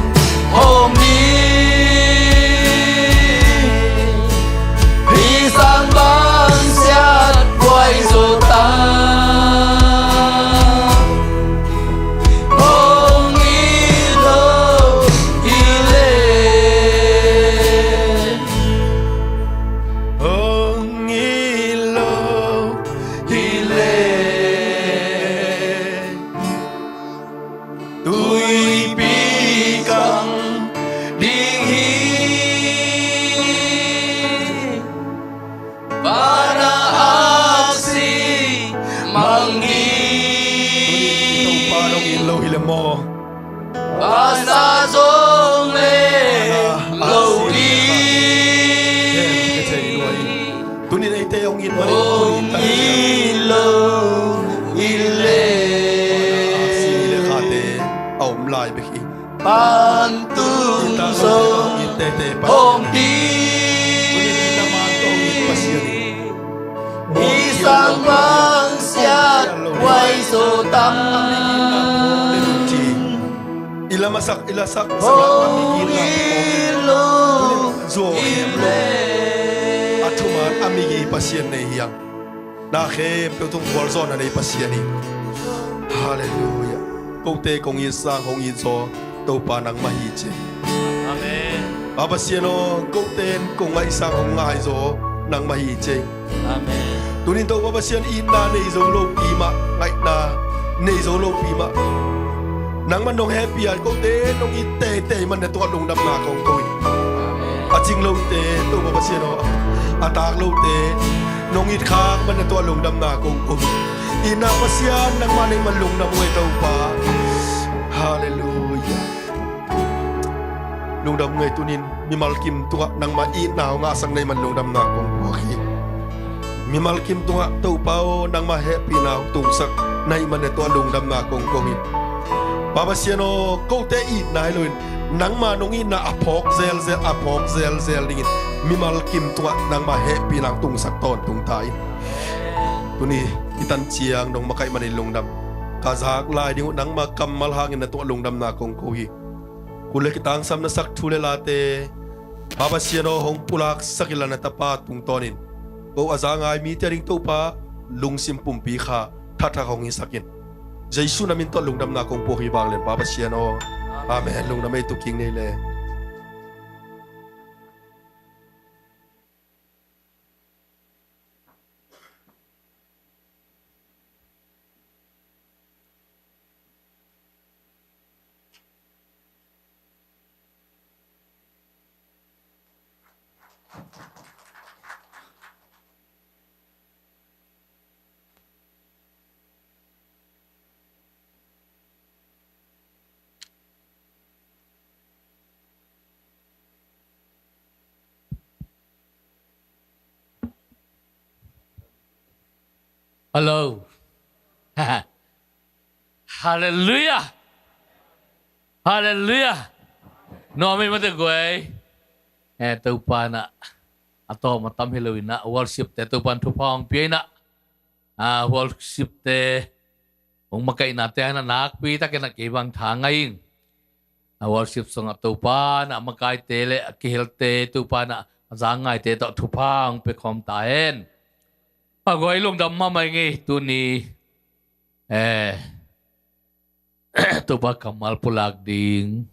om ding. Hih sang bang siat guai zo ta, hong it lo hi leh, hong it lo hi leh, tuipi kang ding hi. Van a aksi mang hi. Tuni in Topa nong it lo hi leh maw? Pasa zong le lo ding. Tuni in eite hong it manin tuni in hong it lo hi leh, a om lai bek hi. Pantung zong om ding. Hih sang bang siat guai zo ta, i la masak, i la sak, hong it lo hi leh, a thuman a migi Pasian nei hi hang. Na khempeuh tung gualzawhna nei Pasian hi. Halleluiah. Kote kong it sang hong it zaw Topa nangmah hi ci. Amen. Pa Pasian aw, kote in kong ngaih sang hong ngai zaw nangmah hi ci. Amen. Tunin Topa Pasian, itna nei zo lopi mah, ngaihna nei zo lopi mah, nangmah nong hehpih a kote nong it teitei man na tuah lungdamna kong ko hi. A cing lote Topa Pasian aw, a tak lote nong it khak man na tuah lungdamna kong ko hi. Itna Pasian, nangmah nei man lungdam ngei Topa. Halleluiah. Lungdam ngei tunin mimal kim tungah nangmah itna hong ngahsak na hih man lungdamna kong puak hi. Mimal kim tungah Topa aw, nangmah hehpihna hong tungsak na hih man na tuah lungdamna kong ko hi. Pa Pasian aw, kote itna hi loin nangmah nong itna a phawk zelzel, a phawk zelzel dingin mimal kim tungah nangmah hehpihna hong tungsak tawntung ta in. Tuni i tan ciang nong makaih manin lungdam. Ka zak lai ding uh nangmah kammal hangin na tuah lungdamna kong ko hi. Kul le kitangsam na sak thu le late Pa Pasian aw, hong pulaksak inla na tapa tungtawnin ko a za ngai mite a ding Topa lungsim pumpi kha thathak hong hisak in. Jesu na min tawh lungdamna kong puak hi vanglian Pa Pasian aw. Amen. Lungdam ei, tu king nei le. Hello. Halleluiah. Halleluiah. Nuam ei mate guai. Eh, Topa na a tawm a tam hi lo inah worship te Topa in thupha hong pia inah. Ah, worship te hong makaihna te hana nakpi takin a kei bang tha ngai ing. A worship song a Topa na a makaite le a kihelte Topa na a zangaite tawh thupha hong pia khawm ta hen. A guai lungdam mahmah ing ei tuni. Eh, Topa kammal pulak ding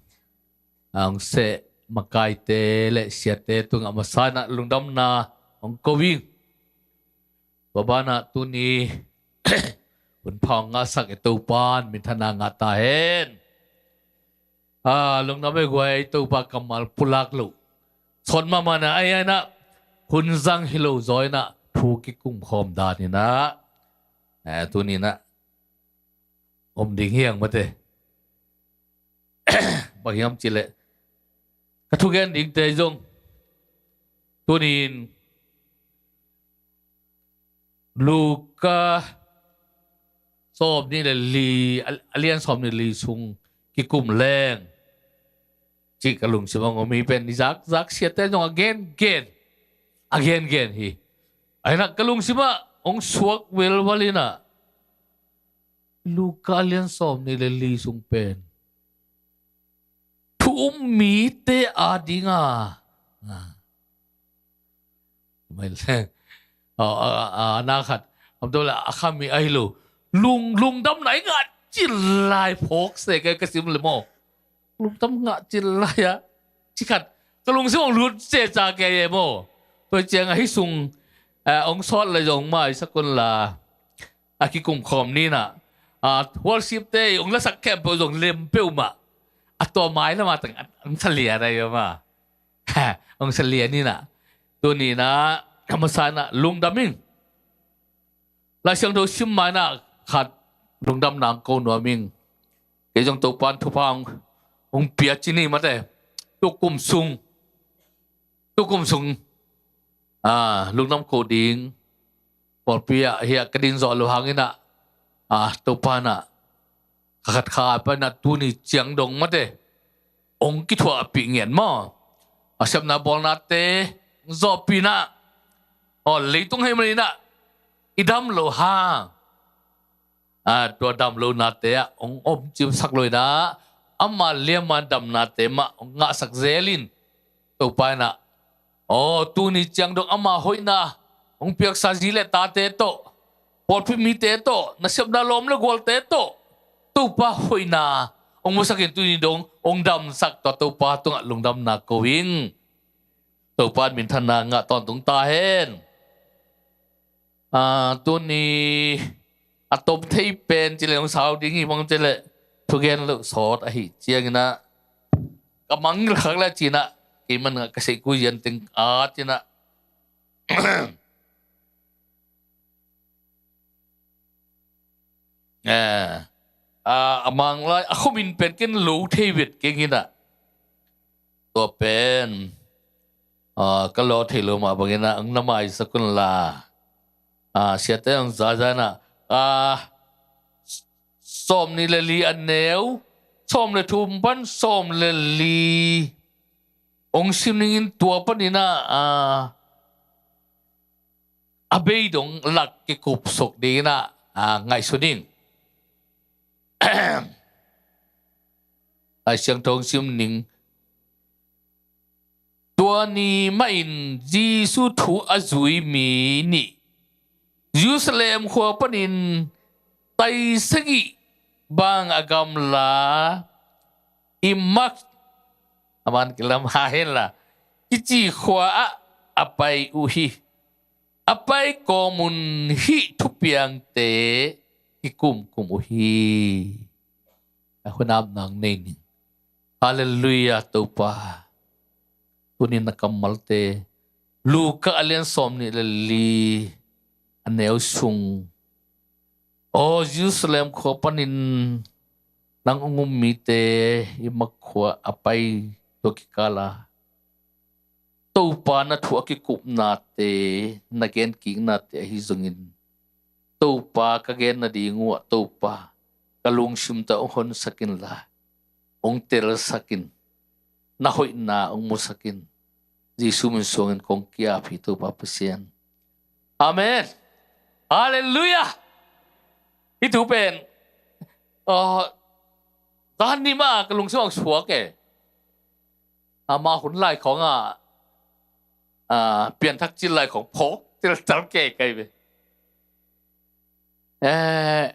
a hong seh makaite le siate tungah masa inah lungdamna hong ko ing. Tua banah tuni hun pha hong ngahsak i Topa in minthanna ngah ta hen. Ah, lungdam ei guai, Topa kammal pulak loh sawt mahmah na ai ai inah hun zang hi lo zaw inah thu kikum khawm dan inah. Eh, tuni inah om ding hi hang mate. Bang hiam cih leh ka thugen dingte zong tuni in Luka sawm nih le li, a, a lian sawm nih le li sung kikum leng, cih ka lungsim ah hong om hi pen. I zak, zak siate zong a gen gen, a gen gen hi. Ahi na ka lungsim ah hong suak velval in ah, Luka a lian sawm nih le li sung pen thu um mite ading a, a, mai le, a, a, a, na khat, am to le a khami ahi lo, lung, lungdamna i ngah cil lai phawk se ka, ka sim le maw. Lungdam ngah cil lai a, ci khat ka lungsim hong lut se ca kei e maw. Tua ciang a hi sung, eh, hong sawt le zong mai sak un la, a kikum khawm ni na, a, worship te hong lasak khempeuh zong lem peuhmah. A tua mai lamah teng hong salia na i om a. Hong salia ni na. Tuni na, a masa na lungdam ing. Lai Siangtho sim mai na khat lungdam nang ko nuam ing. Kei zong Topan thupha hong, hong pia ci ni mate. Tukum sung, tukum sung, a, lungdam ko ding pawlpi ah hiah ka din zawh lo hangin ah, a, Topa in ah kha khat kha pai in ah tuni ciang dong mate hong kithuahpih ngen maw. A sepna bawlnate zawhpih in ah, aw, leitung hei manin ah i dam lo hang, a, tua dam lonate ah hong om cimsak lo in ah, ama liaman damnate mah hong ngahsak zel in, Topa in ah, aw, tuni ciang dong ama hoihna hong piaksa zi le tate tawh, pawlpi mite tawh, nasepna lawm le gualte tawh Topa hoihna hong musak in tuni dong hong damsak tua Topa tungah lungdamna ko ing. Topa in minthanna ngah tawntung ta hen. A, tuni a tom thei pen ci le hong sau ding hi mong ci le thugen lo sawt ahi ciangin ah ka mangngilh khak le ci in ah kei man ngah ka seih kul zian teng a ci in ah, eh, a, a mang lai a khomin pen ken lo thei vet keng in ah, tua pen, a, ka lo thei lo mah bangin ah hong na maisak un la, a, siate hong zaza in ah, a, sawm nih le li a neu sawm le thum pan sawm le li hong sim ning in tua panin ah, a, a bei dong lak kikup suk dingin ah, a, ngaihsun ing. Lai Siangtho hong sim ning. Tua ni mahin Jesu thu a zui mi nih Jerusalem khua panin taisegih bang a gamla Emmaus, a man kilam ha hen la, kici khua ah a pai uh hi. A pai kawm un hih thupiangte kikumkum uh hi. A hun ap nang nei ning. Halleluiah, Topa. Tunin na kammalte Luka a lian sawm nih le li a neu sung, aw Jerusalem khua panin nang hong um mite Emmaus khua a pai tua kikal a Topa na thu a kikupnate, na genkiknate ahi zongin, Topa ka gen nading uh ah Topa ka lungsim tawh hong honsak in la, hong telsak in, na hoihna hong musak in. Jesu min suangin kong ki-ap hi Topa Pasian. Amen. Halleluiah. Hih thu pen, uh, zan ni mah ka lungsim ah suak e. Ama hun lai khawng ah, ah, pianthak cil lai khawng phawk teltel kei kai ve. Eh,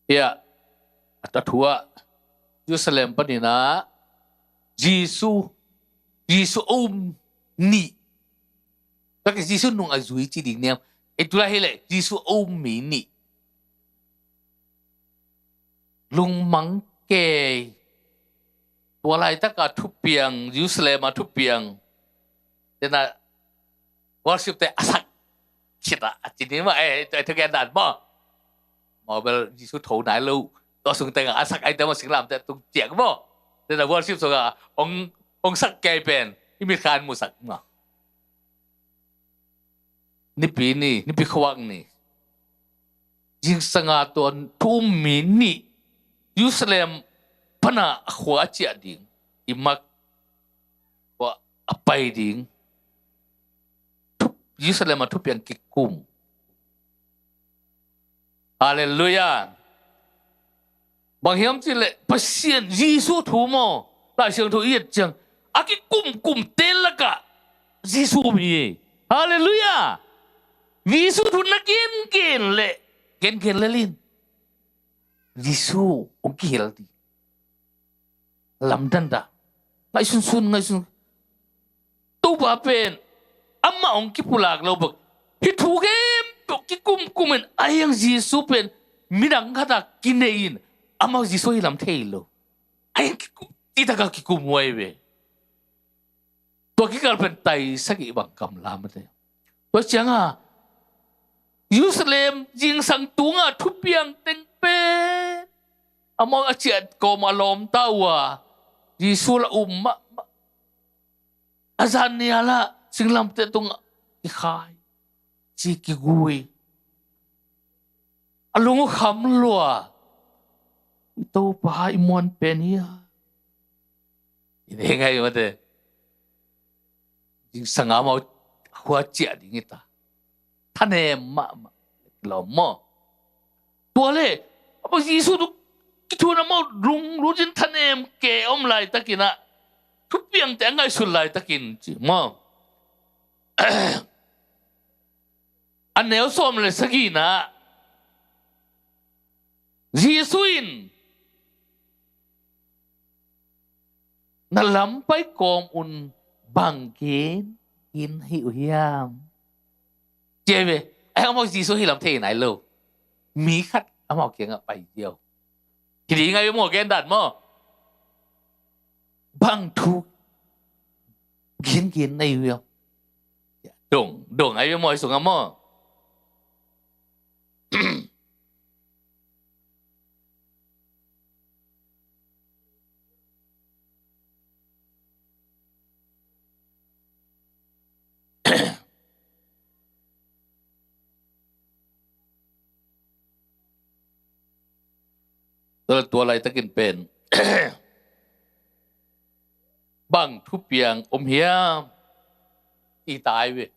Hia, a ta thu ah Jerusalem panin ah Jesu, Jesu a um nih. Tua ka Jesu nung a zui ci ding niam. E tu lai hi leh Jesu a um mi nih. Lungmang kei. Tua laitak a thupiang, Jerusalem a thupiang. Tena worship te a sak khit a, a ci ni mah, eh, tua thugen dan maw. Mobile Jesu tho nai lo. Tua sung tengah a sak ai te maw, singlamteh tung ciak maw. Tena worship sungah ong, ong sak kei pen i mit khan musak maw. Nipi ni, nipi khuak ni, zingsanga tua thu um mi nih Jerusalem pana a khua a ciah ding, i mak khua a pai ding. Jerusalem a thupiang kikum. Halleluiah. Bang hiam cih leh Pasian Jesu thu maw, Lai Siangtho i et ciang a kikumkumte lakah Jesu um hi. Halleluiah. Jesu thu na gengen leh, gengen lel in, Jesu hong kihel ding. Lamdang dah. Ngaihsunsun, ngaihsun. Topa pen amah hong kipulak lo bek. Hih thu khempeuh kikumkum in a hiang Jesu pen midang khat a kinei in amah Jesu hi lam thei lo. A hiang kikum, citak a kikum huai ve. Tua kikal pen tai sagih bang kam lam a te. Tua ciangah Jerusalem zingsang tungah thupiang teng pen amau a ciah kawm a lawmta uh a, Jesu la um mahmah. A zan nia lah singlamteh tungah kikhai, ci kigui. A lung uh kham lua. I Topa i muan pen hi a. I nei ngai mate. Zingsang amau khua ciah ding hi ta. Thanem mahmah. Lawm maw. Tua le, a bang Jesu tu kithun amau lunglut in thanem ke om laitakin ah, thupiangte a ngaihsut laitakin ci maw. A neu sawm le sagihna ah Jesu in na lampai kawm un bang gen in hi uh hiam? Cia ve, ai amau Jesu hi lam thei nai lo. Mi khat amau kiangah pai ziau. Hi ding ngai ve maw, gen dan maw. Bang thu gen gen nai uh hiam? Dong, dong ai ve maw, ai sungah maw. Tua, tua laitakin pen bang thupiang om hiam? Ci tai ve.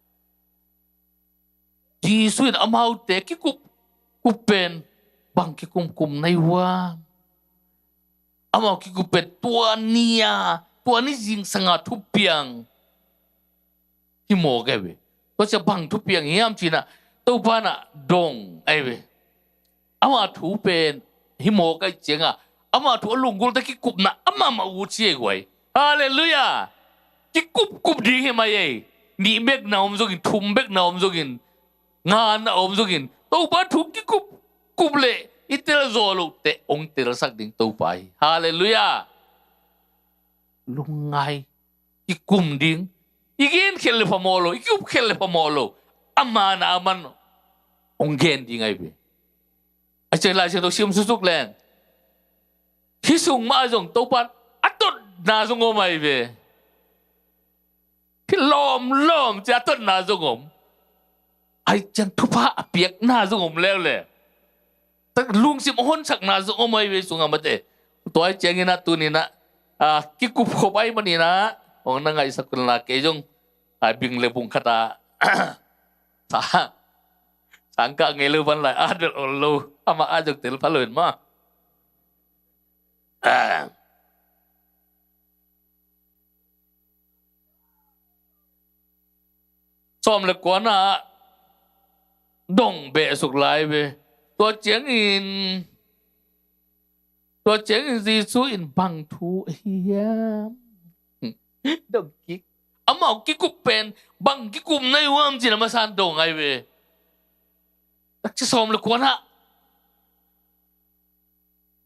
Jesu in amaute kikup, kup pen bang kikumkum nai uh hiam? Amau kikup pen tua ni a, tua ni zingsanga thupiang hi mawk ai ve. Tua cia bang thupiang hiam cinah Topa nah dong ai ve. Ama thu pen hi mawk ai ciangah ama thu a lunggulhte kikupna amah mah uh ci ai guai. Halleluiah. Kikupkup ding hi mai ei. Nih bek na om zongin, thum bek na om zongin, nga na om zongin, Topa thu kikupkup le i telzaw loh teh hong telsak ding Topa hi. Halleluiah. Lungngai. I kum ding. I gen khel le phamawh lo, i kup khel le phamawh lo. Ama na aman hong gen ding ai ve. A ciang Lai Siangtho sim susuk leng, hih sung mah zong Topa a totna zong om ai ve. Hih lawmlawm cia a totna zong om. Ai ciang thupha a piakna zong om leuleu. Tak lungsim a honsakna zong om ai ve sungah mate. Tua ai ciangin ah tuninah, ah, kikup khop ai maninah hong na ngaihsak unla kei zong, ah, bing le bung khatah sa, sangkah ngei lo van lai at bel ol lo. Amah a zong tel pha lo in mah. Ah. Sawm le kuana ah dong behsuk lai ve. Tua ciangin, tua ciangin Jesu in bang thu ahi hiam? Dong kik. Amau kikup pen bang kikum nai uh hiam cin a masan dong ai ve. Takci sawm le kuana ah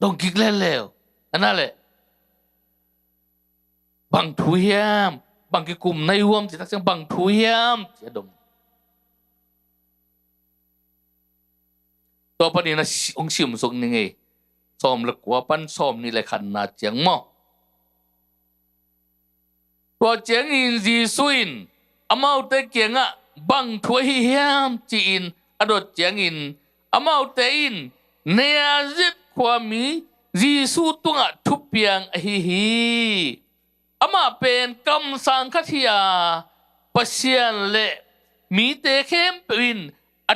dong kik leuleu. A na le bang thu hiam? Bang kikum nai uh hiam? Ci tak ciang bang thu hiam? Ci a dong. Tua panin a si-, hong simsuk ning ei. Sawm le kua pan sawm nih le khatna ciang maw. Tua ciangin Jesu in amaute kiangah, "Bang thu ahi hiam?" ci-in a dot ciangin amaute in, "Nazareth khuami Jesu tungah thupiang ahi hi. Amah pen kamsang khat hi a, Pasian le mite khempeuh in a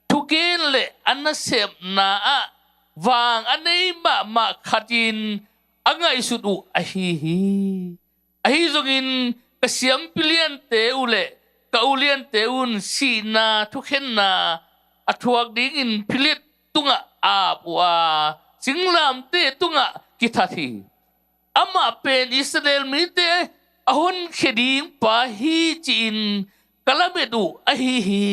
thugen le a nasepna ah vang a nei mahmah khatin a ngaihsut uh ahi hi. Ahi zongin ka siampi liante uh le ka u liante un sihna thukhenna a thuak dingin Philip tungah ap uh a, singlamteh tungah kithat hi. Amah pen Israel mite a honkhia ding pa hi, ci-in ka lamet uh ahi hi.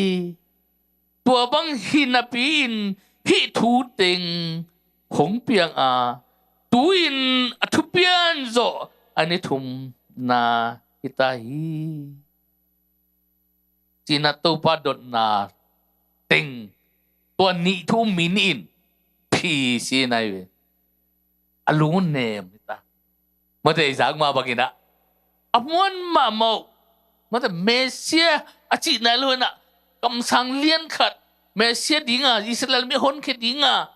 Tua bang hi napi-in hih thu teng hong piang a, tu-in a thupian zawh a ni thumna hi ta hi," ci-in a Topa dotna teng, tua nih thu um mi nih in phisi nai ve. A lung uh nem hi ta. Mate i zak mah bangin ah, a muan mahmah uh. Mate Messiah a cih nai lo in ah, kamsang lian khat, Messiah dinga, Israel mi honkhia dinga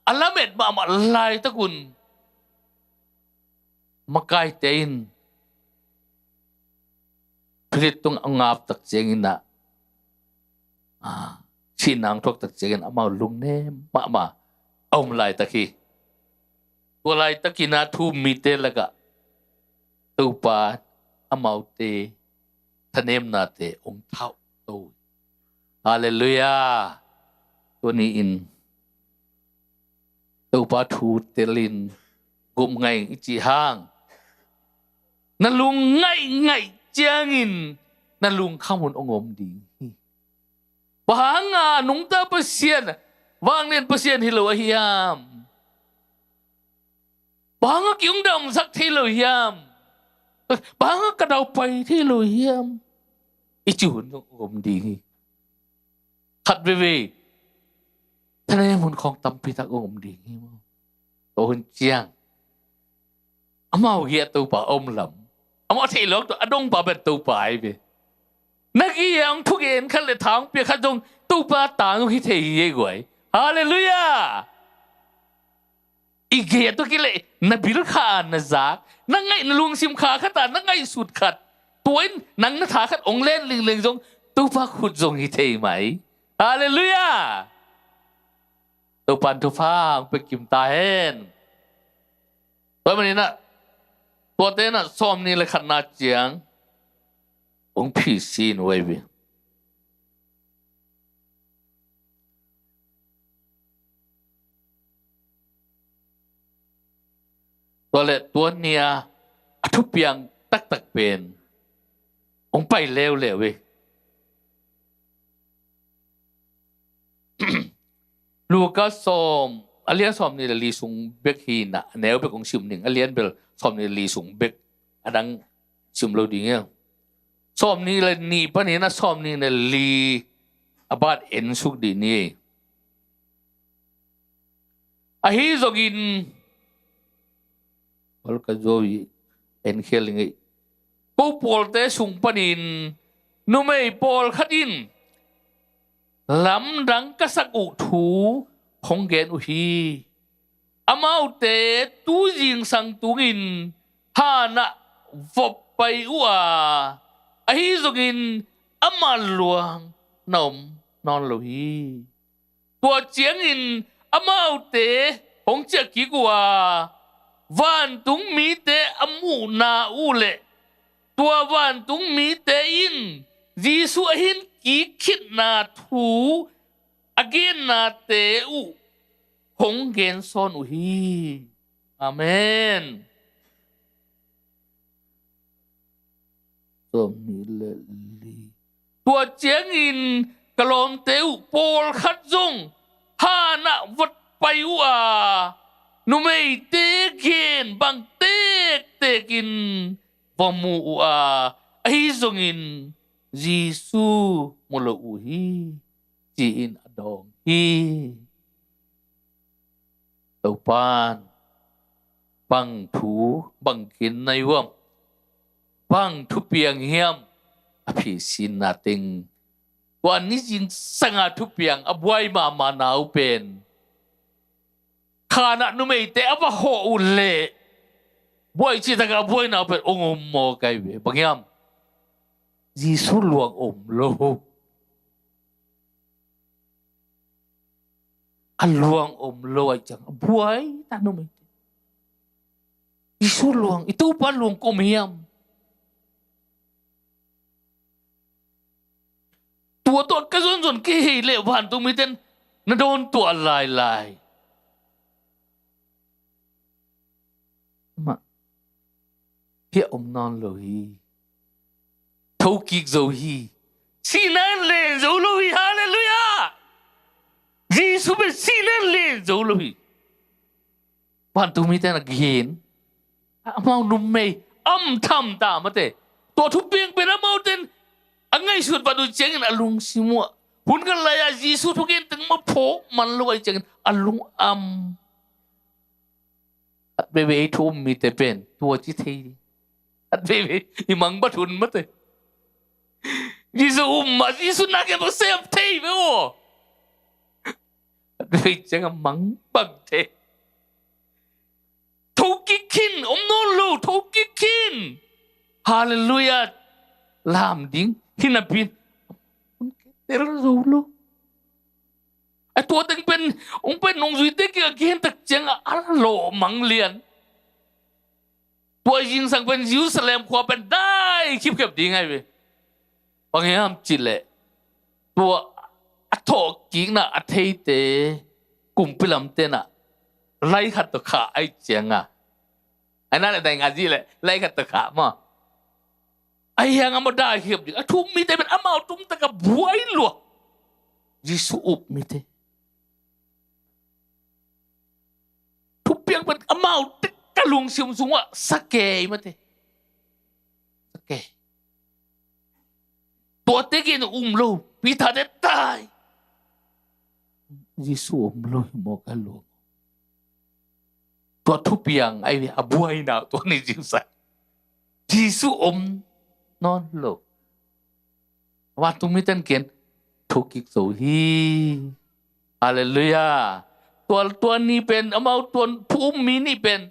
a lamet mahmah laitak un, makaite in Philip tungah a ngap tak ciangin ah, ah, sihna thuak tak ciangin amau lungnem mahmah a om laitak hi. Tua laitakin a thu um mite lakah Topa amaute thanemnate hong thauh to. Halleluiah. Tua ni-in Topa thu telin gum ngai i cih hang, na lung ngaihngaih ciangin na lungkham hun hong om ding hi. Bang hanga nungta Pasian, vanglian Pasian hi lo ahi hiam? Bang hanga ki hong damsak thei lo hiam? Bang hanga ka daupai thei lo hiam? I cih hun hong om ding hi. Khat veivei thanem hun khawng tampi tak hong om ding hi maw. Tua hun ciang amau gei-ah Topa a om lam, amau a theih lawk tua a dongpa pen Topa ahi ve. Na gei-ah hong thugen khat le tha hong pia khat zong Topa ta zong hi thei hi ei guai. Halleluiah. I gei-ah tua kileh na bil kha-a na zak, na ngaih, na lungsim kha khat-a na ngaihsut khat, tua in nang na tha khat hong len lingleng zong Topa khut zong hi thei mai. Halleluiah. Topa in thupha hong pia kim ta hen. Tua manin ah tuate in ah sawmnih le khatna ciang hong phisi nuai ve. Tua le tua ni-a a thupiang taktak pen hong pai leuleu hi. Luka sawm, a lian sawmnih le li sung bek hi-in ah, a neu bek hong sim ning, a lian bel sawmnih le li sung bek, a dang sim lo ding hi. Sawmnih le nih panin ah sawmnih le li a bat en suk dih ni. Ahi zongin, pal ka zo i en khial ning ei. Ko pawlte sung panin numei pawlkhat in lamdang ka sak uh thu hong gen uh hi. Amaute tu zingsang tungin hanah vop pai uh a, ahi zongin amah luang na om nawn lo hi. Tua ciangin amaute hong ciah kik uh a, vantung mite a muhna uh le tua vantung mite in Jesu a hin kik khitna thu a gennate uh hong gensawn uh hi. Amen. Sawmnih le li. Tua ciangin ka lawmte uh pawlkhat zong hanah vot pai uh a, numeite gen bang tektekin va mu uh a, ahi zongin Jesu mu lo uh hi, ci-in a dawng hi. Topan bang thu, bang kin na hi uh hiam? Bang thupiang hiam? A phi sinna teng, tua ni zingsanga thupiang a buai mahmahna uh pen, khanah numeite a va hawh uh leh buai cih takah a buaina uh pen hong om mawk ahi ve. Bang hiam? Jesu luang om lo. A luang om lo ahih ciang a buai ta numeite. Jesu luang, i Topa luang kong om hiam? Tua tawh ka zonzon kei hi leh vantung mite in na dawn tuah lailai. Mah, hiah om nawn lo hi. Thokik zo hi. Sihna in len zo lo hi. Halleluiah. Jesu pen sihna in len zo lo hi. Vantung mite na gen, amau numei am tham ta mate. Tua thupiang pen amaute in a ngaihsut vat uh ciangin a lungsim uh ah, hun khat lai-ah Jesu thugen teng mah phawk man lo ahih ciangin a lung am. Khat veivei thu um mite pen tua ci thei ding. Khat veivei i mangbat hun mate. Jesu um mah, Jesu na gen mah sem thei ve aw. Khat veivei ciang a mang bang thei. Thokik khin, om nawn lo, thokik khin. Halleluiah. Lam ding hi napi in, tel zo lo. A tua teng pen, hong pen nungzuite kiang a kihen tak ciang a, a lawh mang lian. Tua zingsang pen Jerusalem khua pen dai khipkhep ding ahi ve. Bang hiam cih leh, tua a thawhkikna a theite, kumpi lamte in ah lai khat tawh khah ahih ciang a, a na leh dai ngah zih leh lai khat tawh khah maw. Ahi hang amau dai khipkhep ding. A thu um mite pen amau tung tak a buai lua. Jesu up mite. Thupiang pen amau tek a lungsim sung uah sa kei mate. Sa kei. Tuate gen um lo, Peter te tai. Jesu om lo hi mawk a luang. Tua thupiang ahi ve, a buaina tua ni zingsang. Jesu om nawn lo. Vantung mite in gen, thokik zo hi. Halleluiah. Tua, tua ni pen, amau tua thu um mi ni pen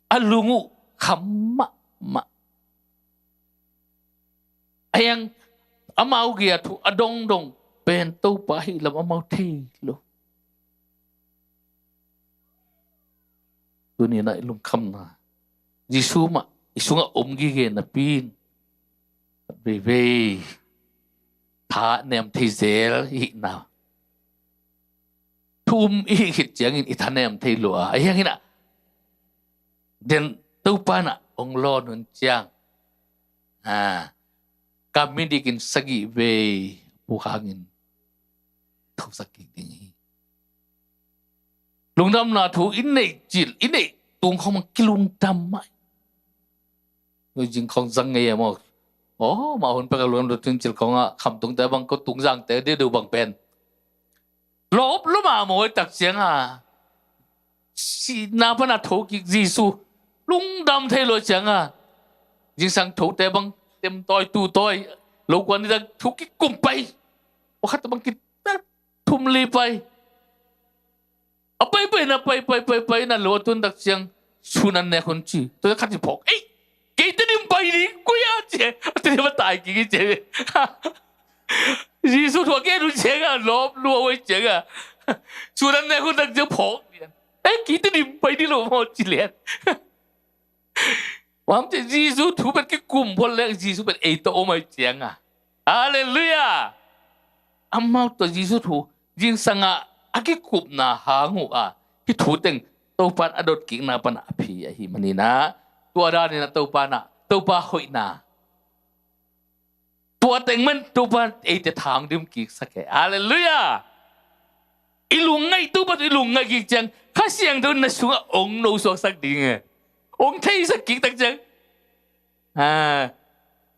a lung uh kham mahmah. Ahi hang amau gei-a thu a dongdong pen Topa ahih lam amau thei lo. Tuni-in ah i lungkhamna, Jesu mah i sungah om gige napi in, veivei thanem thei zel i hihna. Thu um i hih khit ciangin i thanem thei lo a, ahi hangin ah den Topa in ah hong lawn hun ciang, a, kam mi dikin sagih vei puk hangin thosak kik ding hi. Lungdamna thu i neih cil, i neih tung khawng kilungdam mah. Nui zing khawng zang ngei a maw. Aw, mah hun pek a lungdam thu tun cil khawng ah, khamtungte bang, ko tung zangte deuhdeuh bang pen lawp lua mahmah, tak ciang a, sihna pan a thokik Jesu lungdam thei lo ciang a, zingsang thote bang tem tawi tu tawi, lo kuan ni tak thu kikum pai. Pakhat bang ki thum li pai. A pai pai na, pai pai pai pai na, lo a tun tak ciang sun an nek hun ci. Tua khat ci phawk. Ei, kei te dim pai ding, koi a ci. A te dim a tai kik ci. Jesu thu a gen hun ciang a, lawp lua huai ciang a, sun an nek hun tak ciang phawk. Ei, kei te dim pai ding lo maw ci lian. Huam ci Jesu thu pen kikum phot leng Jesu pen ei tawh om ahih ciang a. Halleluiah. Amau tawh Jesu thu zingsang ah a kikupna hang uh a, hih thu teng Topa in a dot kikna pan a phi ahih manin ah, tua dan in ah Topa in ah, Topa hoihna, tua teng man Topa in eite thang dim kik sak hi. Halleluiah. I lungngaih, Topa tawh i lungngaih kik ciang Kha Siangtho in na sungah hong nosuak sak ding e. Hong theisak kik tak ciang, a,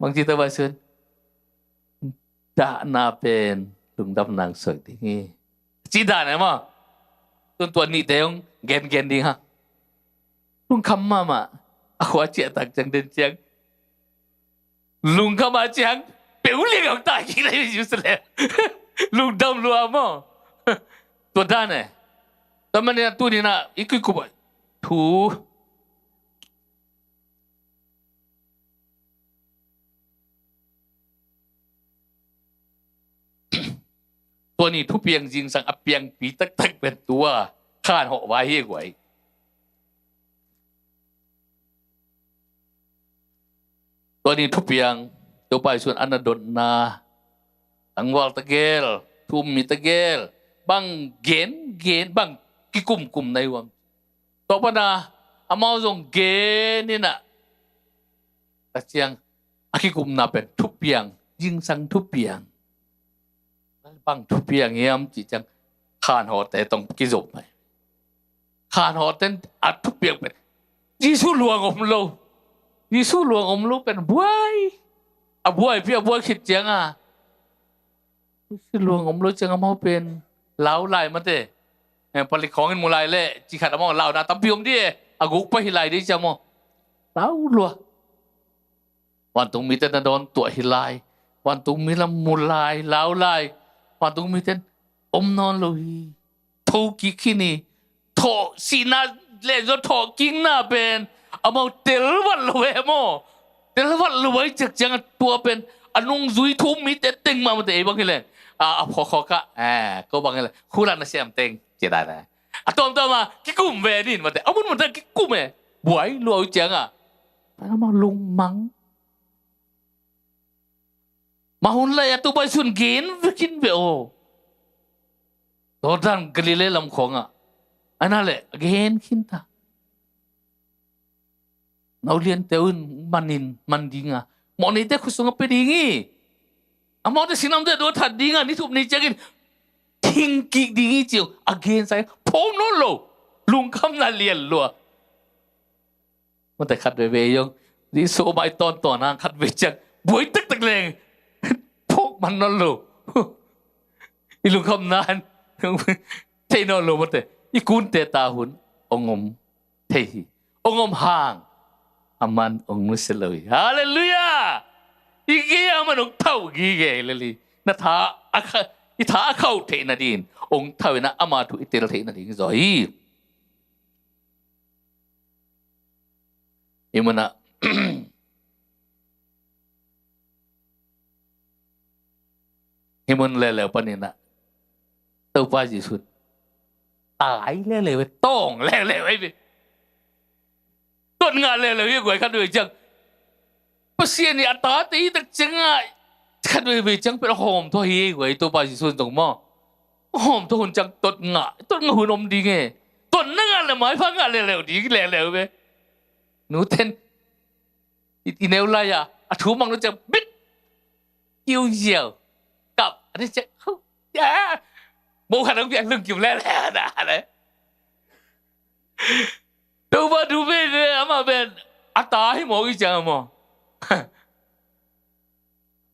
bangci Topa sun, dahna pen lungdam nang suak ding hi. Ci dan e maw. Tun tua nihte hong gengen ding ha. Lungkham mahmah. A khua ciahtak ciang den ciang lungkham a ciang peuh liang hong tai kik lai Jerusalem. Lungdam lua maw. Tua dan e. Tua manin a tunin a i kuikup a thu tua ni thupiang zingsang a piangpi taktak pen tua khanhawh vai hi guai. Tua ni thupiang Topa Jesuh in a na dotna tangval tegel, thu-um mi tegel, bang gen gen, bang kikumkum na hi uam. Tua pana amau zong gen in a, a ciang a kikumna pen thupiang, zingsang thupiang. Bang thupiang hiam cih ciang khanhawhte tawh kizop mai. Khanhawhte a thupiang pen Jesuh luang om lo. Jesuh luang om lo pen buai. A buaipi a buai khit ciang a Jesuh luang om lo ciang amau pen lau lai mate. Eh, palik khawng in mu lai leh ci khat amau launa tampi om di e. A guk pai hi lai di ciang maw. Lau lua. Vantung mite na dawn tuah hi lai. Vantung mi lam mu lai, lau lai. Vantung mite om nawn lo hi. Tho kik khin hi. Thawh sihna le zaw thawh kikna pen amau tel vat lo e maw. Tel vat lo e ciakciang a tua pen a nungzui thu-um mite teng mah mate ei bang hi leh. A, a phawkhawk ah, eh, ko bang hi leh. Khulan a siam teng. Ci dan e. A tuamtuam a kikum ve nin mate. A mun mate kikum e. Buai lua uh ciang a. Amau lungmang. Mah hun lai a Topa Jesuh in gen vekin ve aw. Jordan Galilee lam khawngah. Ana le gen khin ta. Nauliante uh in manin man dinga. Mawhneite khut sungah pia ding hi. Amaute sinamte dua that dinga. Ni thum ni ciangin thing kik ding hi ci uh. A gen sa in phawk nawn lo. Lungkhamna lian lua. Mate khat veve zong Jesuh om a i tawntawn hang khat ve ciang buai taktak leng phawk man nawn lo. I lungkhamna in thei nawn lo mate. I kunte ta hun ong om thei hi. Ong om hang aman ong nusia lo hi. Halleluiah. I gei aman ong thau gige hi lel hi. Na tha a kha, i tha a khauh theih nadin ong thau in a ama thu i tel theih nading zaw hi. Hih munah hih mun leuleu paninah Topa Jesuh tai leuleu, tawng leuleu ei ve. Tuat ngah leuleu hi guai khat vei ciang. Pasian ih a tate ih tak ciangah khat vei vei ciang pen a hawm thua hi ei guai Topa Jesuh zong maw. A hawm thua hun ciang tuat ngah, tuat ngah hun om ding e. Tuat na ngah le maipha ngah leuleu ding leuleu ve. Nuten i, i neu lai-ah a thu mang lo ciang bit kiu ziau kap a ni ciang ho ya. Mo khat ang piang lung kiu leuleu na le. Topa thu pen ve amah pen a ta hi mawk i ciang a maw.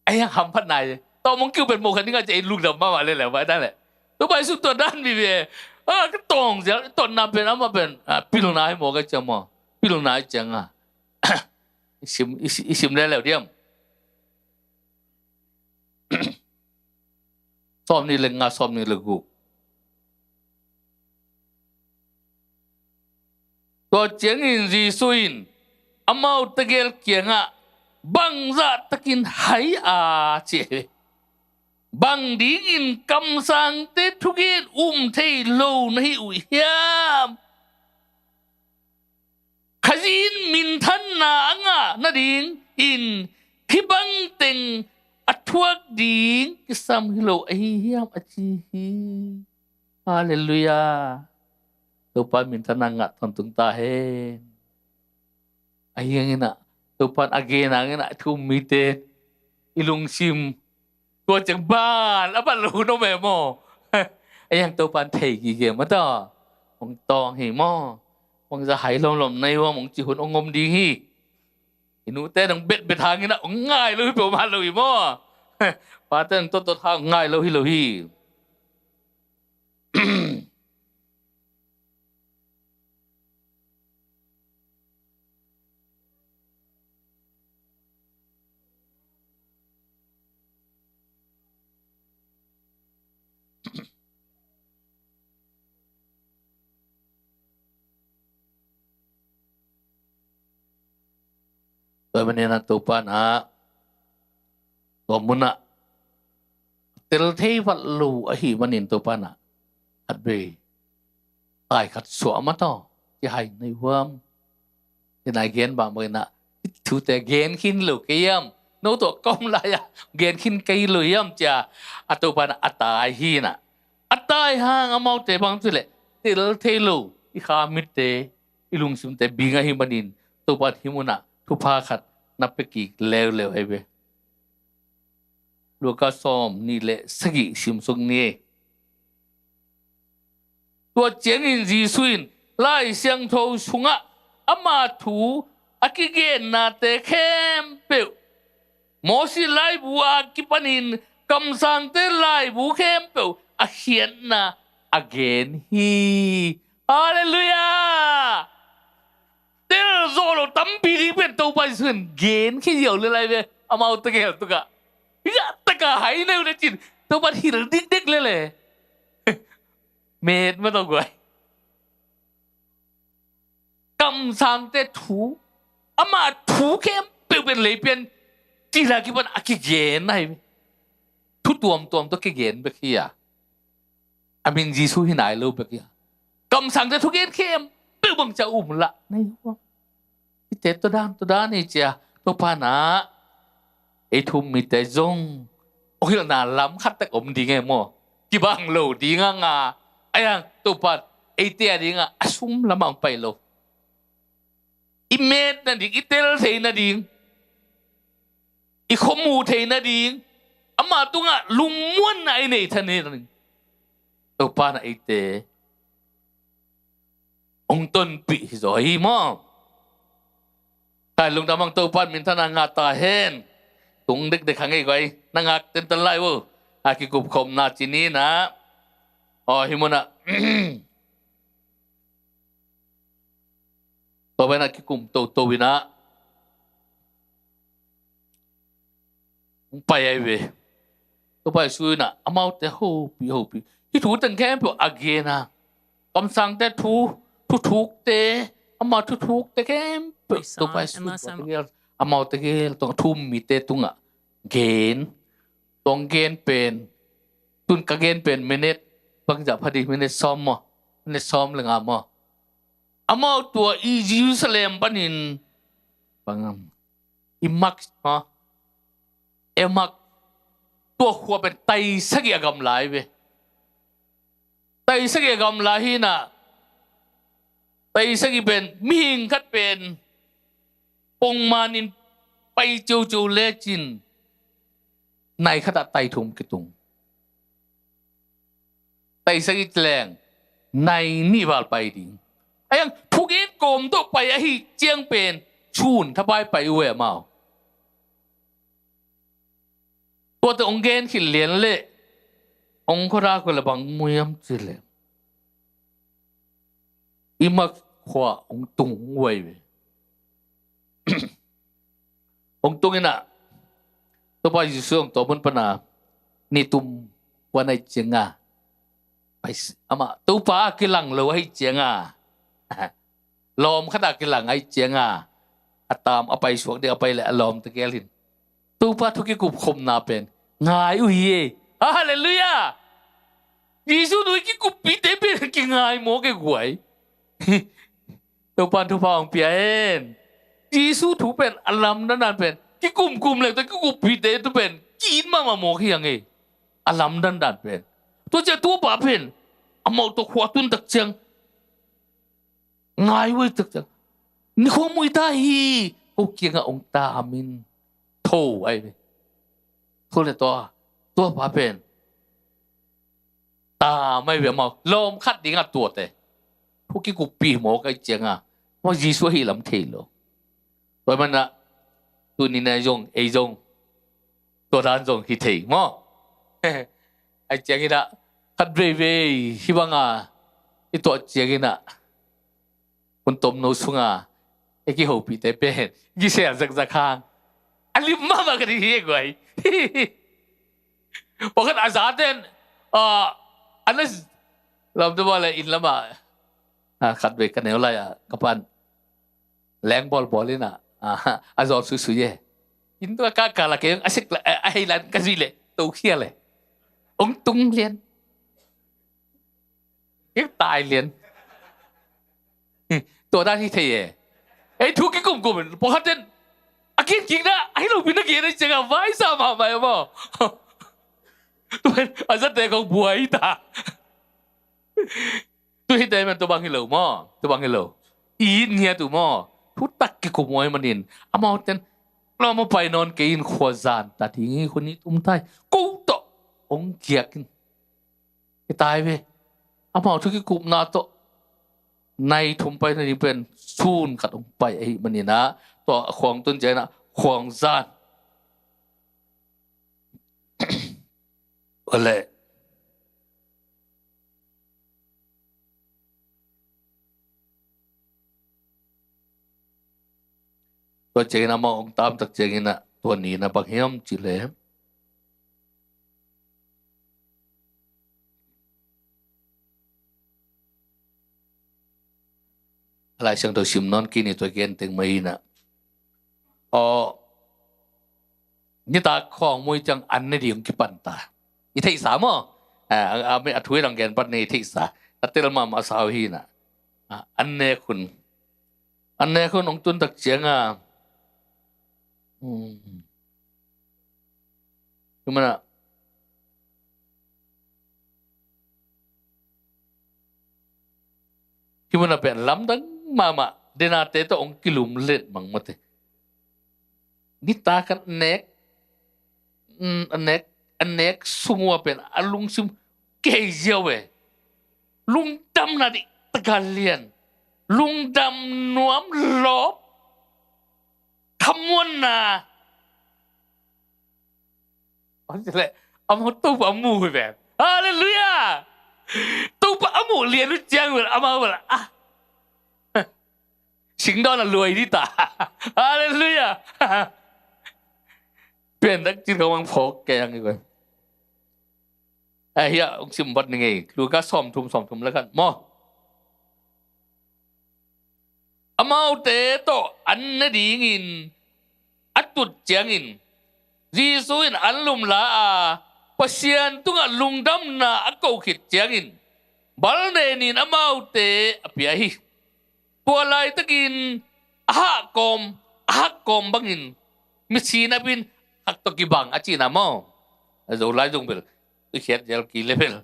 Ei a hamphat nai tawh mong kiu pen mawh khat dingah cia i lungdam mahmah leuleu bai dan leh. Topa Jesuh tuat dan mi ve. A ka tawng ziau tuatna pen amah pen a pilna hi mawk a ciang maw. Pilna i ciang a i sim, i si, i sim leuleu diam. Sawm nih le nga, sawm nih le guk. Tua ciangin Jesuh in amau tegel kiangah bangzah takin hai a ci hi. Bang dingin kamsangte thugen um thei lo na hi uh hiam? Khazih in minthanna a ngah nadingin hih bangteng a thuak ding kisam hi lo ahi hiam a ci hi. Halleluiah. Topa minthanna ngah tawntung ta hen. Ahi hanginah Topa in a gen hanginah thu-um mite i lungsim tua ciang ban a ban lo hun om e maw. Ahi hang Topa in thei gige mataw. Hong tawng hi maw. Hong za hai lomlom na hi uam hong ci hun hong om ding hi. I nute nong betbet hangin ah hong ngai lo hi peuhmah lo hi maw. Pate in tottot hang ngai lo hi lo hi. Tua manin a Topa in ah tua munah tel thei vat lo ahih manin Topa in ah khat vei tai khat suah mah tawh kihai nei huam. Hi nai gen bang bang in ah thute gen khin lo kei hiam? No tawh ka om lai-ah gen khin kei lo hiam cia a Topa in ah a tai hi in ah. A tai hang amaute bang ci leh tel thei lo i kha mitte i lungsimte bing ahih manin Topa in hih munah thupha khat na pia kik leuleu ahi ve. Luka sawm nih le sagih simsuk ni. Tua ciangin Jesuh in Lai Siangtho sungah ama thu a kigennate khempeuh, Mosi laibu a kipanin kamsangte laibu khempeuh a khiatna a gen hi. Halleluiah! Tel zawh lo tampi ding pen Topa Jesuh in gen khin ziau le lai ve. Amau tegel tukah hi zah taka hai neu le cin Topa hilh dikdek le le. Met ma tawh guai. Kamsangte thu, ama thu khempeuh pen leipian cila kipan a kigen ahi ve. Thu tuamtuam tawh kigen bek hi a, a min Jesuh hi nai lo bek hi a, kamsangte thugen khempeuh bang cia um lah na hi huam. Hite tua dan tua dan hi cia Topa in ah ei thu um mite zong hong hilhna lam khat tek om ding e maw? Kibang lo ding a nga a, ei ang Topa in eite a ding a a sum lam a hong pai lo. I met nading, i tel thei nading, i khuamu thei nading, ama tungah lungmuanna i nei thei nading Topa in ah eite hong tonpih hi zaw hi maw? Kai lungdam ang Topa in minthanna ngah ta hen. Tung dekdek hang ei guai, na ngak tentan lai uh. A kikupkhopna ci ni in ah, aw hih munah Tua pen a kikum toto in ah hong pai ahi ve. Topa Jesuh in ah amaute hopih hopih hih thu teng khempeuh a gen a, kamsangte thu, thuthukte, ama thuthukte khempeuh Topa Jesuh in amaute gel, amaute gel tungah, thu um mite tungah gen. Tua hong gen pen, tun ka gen pen minute bangzah pha ding, minute sawm maw, minute sawm le nga maw? Amau tua i Jerusalem panin bang am, i mak ha, e mak, tua khua pen tai sagih a gamla hi ve. Tai sagih a gamla hi in ah, tai sagih pen mihing khat pen pongmanin pai ciauciau lecin nai khatah tai thum kitung. Tai sagih leng nai nih val pai ding. Ahi hang thugen kawm tawh pai ahih ciang pen sun thapai pai uh e amau. Tuate hong gen khit lian leh hong khuadak uh leh bang mu hiam cih leh i mak khua hong tung uh ahi ve. Hong tung in ah Topa Jesuh hong tua mun pana ni tum kuan ahih cianga, amah Topa a kilang lo ahih cianga, lawm khat a kilang ahih cianga, a tam a pai suak ding a pai leh a lawmte gel in Topa thu kikupkhopna pen ngai uh hi e. Halleluiah! Jesuh thu i kikuppihte pen kingai mawk e guai. Topa in thupha hong pia hen. Jesuh thu pen a lamdandan pen kikumkum leh tua kikuppihte thu pen ki-it mahmah mawk hi hang e. A lamdandan pen tua ciang tuapa pen amau tawh khua tun tak ciang ngai uh hi tak ciang, ni khua muih ta hi. Ko kiangah hong tam in tho ahi ve. Tho leh tua, tuapa pen tam ahi ve. Amau lawm khat dingah tuate thu kikuppih mawk ahih cianga amau Jesuh ahih lam thei lo. Tua manin ah tuni-in ah zong, ei zong Tua dan zong hi thei maw? Ai ciangin ah khat veivei hih banga i tuah ciangin ah hun tomno sunga i kihopihte pen kisel zakzak hang a lim mahmah ka ding hi e guai. Pakhat a zaten a na lamdama le inn lama khat vei ka neu lai-a ka pan leng bawlbawl in ah a zawl suisui e. Inn tua ka kala keng a sik a hei lan ka zui le to khial e. Ong tung lian. Kik tai lian. Tua dan hi thei e. Ei thu kikumkum in pakhat ten a kinkik na a hi lo pi na kian a ciang a vai sa mahmah e maw? Tua in a zate kong buai ta. Tu hi te men tu bang hi lo maw? Tu bang hi lo. I it ngiat uh maw? Thutak kikum uh ahih manin amau ten lawm a pai nawn kei in khua zan ta ding hi, khua nih tum tai ko tawh ong giak in. Hi tai ve. Amau thu kikupna tawh nai thum pai na ding pen sun khat ong pai ahih manin ah tua khuang tun ciang ah khuang zan. Ole. Tua ciangin amau ong tam tak ciangin ah tua ni na bang hiam cih leh a Lai Siangtho sim nawn kei ni tua gen teng mah hi na. Aw, nitak khawng muh ciang an ne ding kipan ta. I theihsa maw? A, a, a thu i dang gen pat ni i theihsa. A tel mahmah sau hi na. A, an nek hun. An nek hun ong tun tak ciang a. Hmm. Hi mana. Hi mana pen lamdang mahmah. Denate tawh ong kilum let mang mate. Nitak a nek, mm, a nek, a nek sung ua pen a lungsim kei ziau e. Lungdamna dih tagal lian. Lungdam nuam lawp. Khamuanna. Amau Topa a mu hi ven. Halleluiah. Topa a muh lian uh ciang vel amau vel ah, singdawn a luai dih ta. Halleluiah. Pian dak cin khamang phawk kei ang i koi. A hiah ong sim bat ni ngei. Luka sawmthum, sawmthum le khat maw? Amaute tawh an ne dingin a tut ciangin Jesu in an lumla a Pasian tungah lungdamna a ko khit ciangin balnenin amaute a pia hi. Tua laitakin a hahkawm, a hakkawm bangin misi napin hak tawh kibang a cihna maw? A Zolai zong bel i khiat zel ki le bel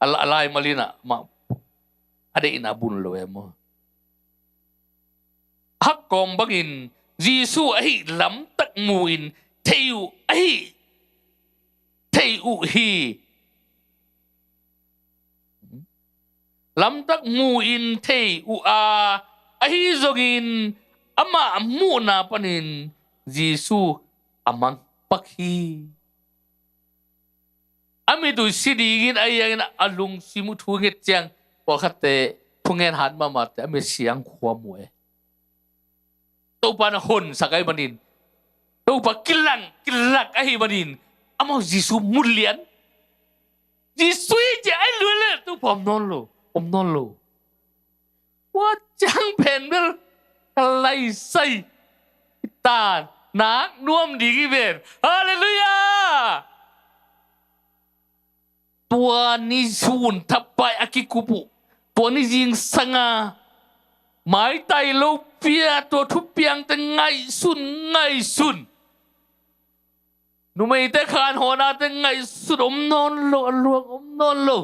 a la-, a lai malina mah a deihna bun lo e maw? Hakkawm bangin Jesu ahi lamtak mu-in thei uh ahi, thei uh hi. Lamtak mu-in thei uh a, ahi zongin amah muhna panin Jesu a mangpak hi. A mit uh si dingin a iangin a lungsim uh thu nget ciang, pawlkhatte thungen hat mahmahte a mit siang khua mu e. Topa na honsak ahi manin, Topa kilang kilak ahi manin, amau Jesu mu lian. Jesu i cia ai luan le Topa om nawn lo, om nawn lo. Ua ciang pen bel ka laisai ta nak nuam ding i ven. Halleluiah. Tua ni sun thapai a kikup uh, tua ni zingsanga maitai lo pia, tua thupiangte ngaihsun, ngaihsun. Numeite khanhawnate ngaihsun om nawn lo, a luang om nawn lo.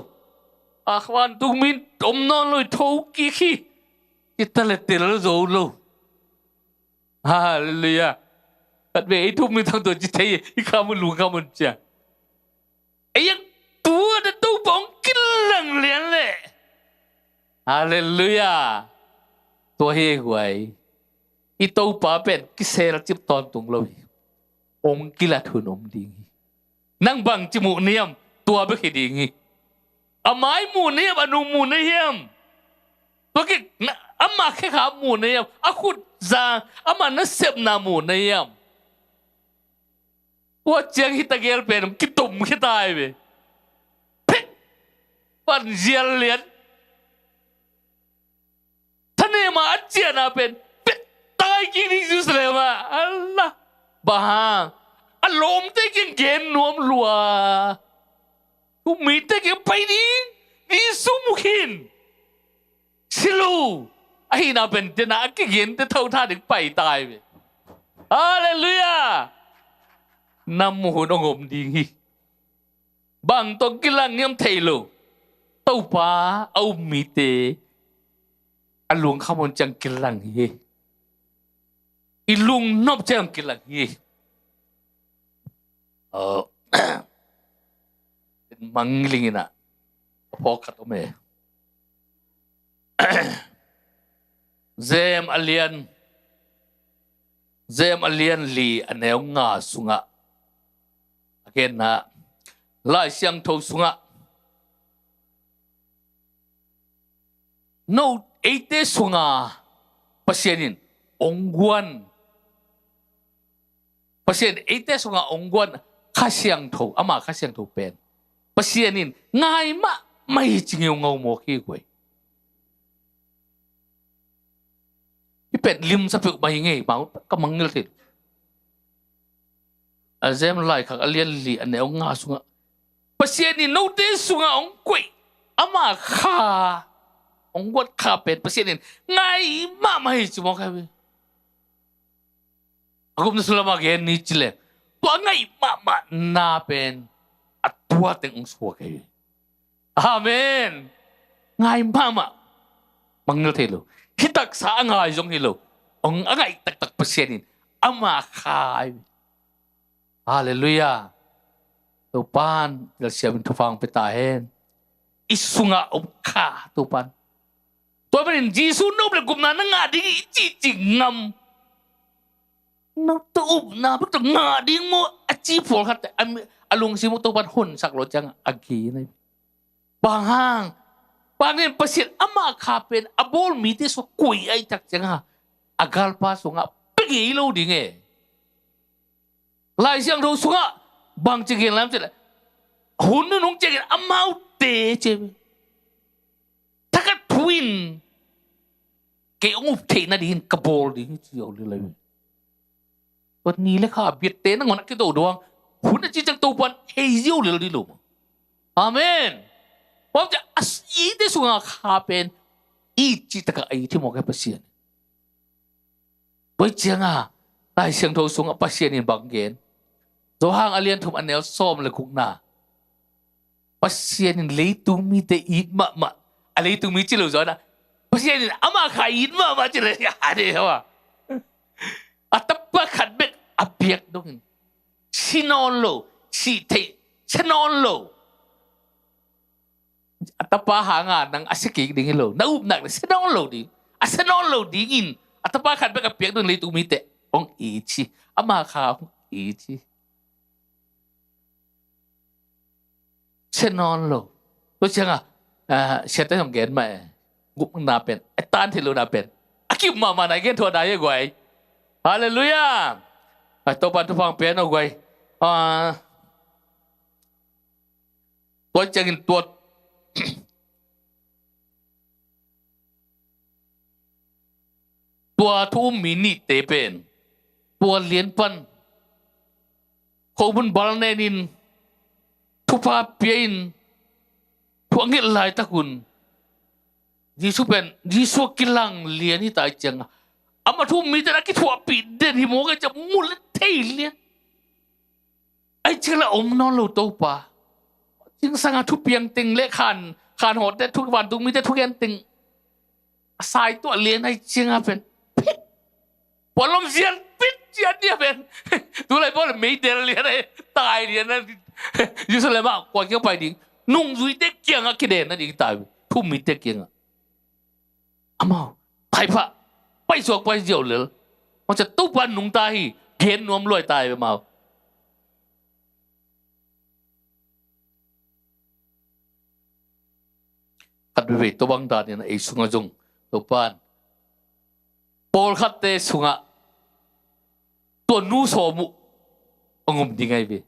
A khuan tungmin om nawn lo, i tho kik hi. I ta le tel zo lo. Halleluiah. Khat ve ei thum mi thang tua ci thei, i khamun lung khamun cia. Ei ang tua da Topa ong kilang lian le. Halleluiah. Tua hi huai. I Topa pen kisel cip tawntung lo hi. Hong kilat hun om ding hi. Nang bangci muh na hiam? Tua bek hi ding hi. A mai muh na hiam? A nung muh na hiam? Tua kik, amah khekhap muh na hiam? A khut za, amah nasepna muh na hiam? Tua ciang hih tagel pen kitom khia tai ve. Phek! Pan zial lian. Thanem a a ciahna pen phek tai kik ding Jerusalem ah. Allah. Bang hang? A lawmte kiang gen nuam lua. Kum mite kiang pai ding. Jesu mu khin. Si lo. Ahihna pen tena a kigente thotha ding pai tai ve. Halleluiah. Na muh hun hong om ding hi. Bang tawh kilang hiam thei lo. Topa a um mite a lungkham hun ciang kilang hi. I lungnop ciang kilang hi. Aw. Mangling in ah a phawk khat om e. Jem a lian, Jem a lian li a neu nga sungah a genna, Lai Siangtho sungah no eite sunga Pasian in ong guan, Pasian eite sunga ong guan Kha Siangtho, ama Kha Siangtho pen Pasian in ngai mahmah hi ci ngeungau mawk hi guai. Hih pen limsa peuhmah hi ngei, mau ka mangngilh thei. A Jem laikhak a lian li a neu nga sungah Pasian in note sungah hong koih, ama Kha, hong guat Kha pen Pasian in ngai mahmah hi ci mawk hi. A gupna sung lamah gen ni ci leng, tua ngai mahmah na pen a tua teng hong suak hi. Amen. Ngai mahmah. Mangngilh thei lo. Hih taksa a ngai zong hi lo. Hong a ngai taktak Pasian in ama Kha hi. Halleluiah. Topan telsiam in thupha hong pia ta hen. I sungah om Kha Topan. Tua manin Jesu nop le gupna na ngah ding hi i cihcih ngam, na tua upna bek tawh ngah ding maw a ci pawlkhat a lungsim uh Topan honsak lo ciangah a gina hi. Bang hang? Bang hang? Pasian ama Kha pen a bawl mite sungah koih ahih tak ciangah a galpa sungah pia ngei lo ding e. Lai Siangtho sungah bangci gen lam cileh, hun nunung ciangin amaute ci, thakhat thu in kei hong up theih nadingin ka bawl ding hi ci zo lel lai. Tua ni le kha a biatte nangawn a kido duang hun a ci ciang Topan hei zio lel ding lo. Amen. Bang ci a eite sunga Kha pen i cih takah ei thimawk e Pasian. Tua ciangah Lai Siangtho sungah Pasian in bang gen? Johan a lian thum a neu sawm le gukna. Pasian in leitung mite it mahmah. A leitung mi ci lo zaw na. Pasian in ama Kha it mahmah ci le a de hawa. A tapa khat bek a piak dongin si nawn lo, si thei, si nawn lo. A tapa hanga nang a si kik ding hi lo. Na upna a si nawn lo ding, a si nawn lo dingin a tapa khat bek a piak dong leitung mite hong it hi. Ama Kha hong it hi. Si nawn lo. Tua ciangah siate hong gen mah e. Gupna pen a tan thei lo na pen a kim mahmah na gen thua na hi guai. Halleluiah. Topan thupha hong pia hen guai. Tua ciangin tua, tua thu um mi nihte pen tua lian pan khomun bal nenin thupha pia-in thu a nget laitak un Jesu pen, Jesu a kilang lian hi ta ciangah ama thu um mite na kithuahpih den hi mawk e ci a mu le thei lian. Ai cing la om nawn lo Topa. Zingsanga thupiang teng le khan, khan hawte thu, vantung mite thugen teng a sai tuah lian ai cinga pen phit. Puanlom zian phit cian dia pen. Tulai pawl meidel lian ai, tai lian ai. Jerusalem ah kua kiang pai ding? Nungzuite kiangah kiden na ding tai. Thu um mite kiangah. Amau, thaipha, paisuak pai ziau lel. Mangcia Topa nungta hi, gen nuam luai ta hi ve mau. Khat veve tua bang danin ei sungah zong Topa in pawlkhatte sungah tua nu sawm uh hong um ding ahi ve.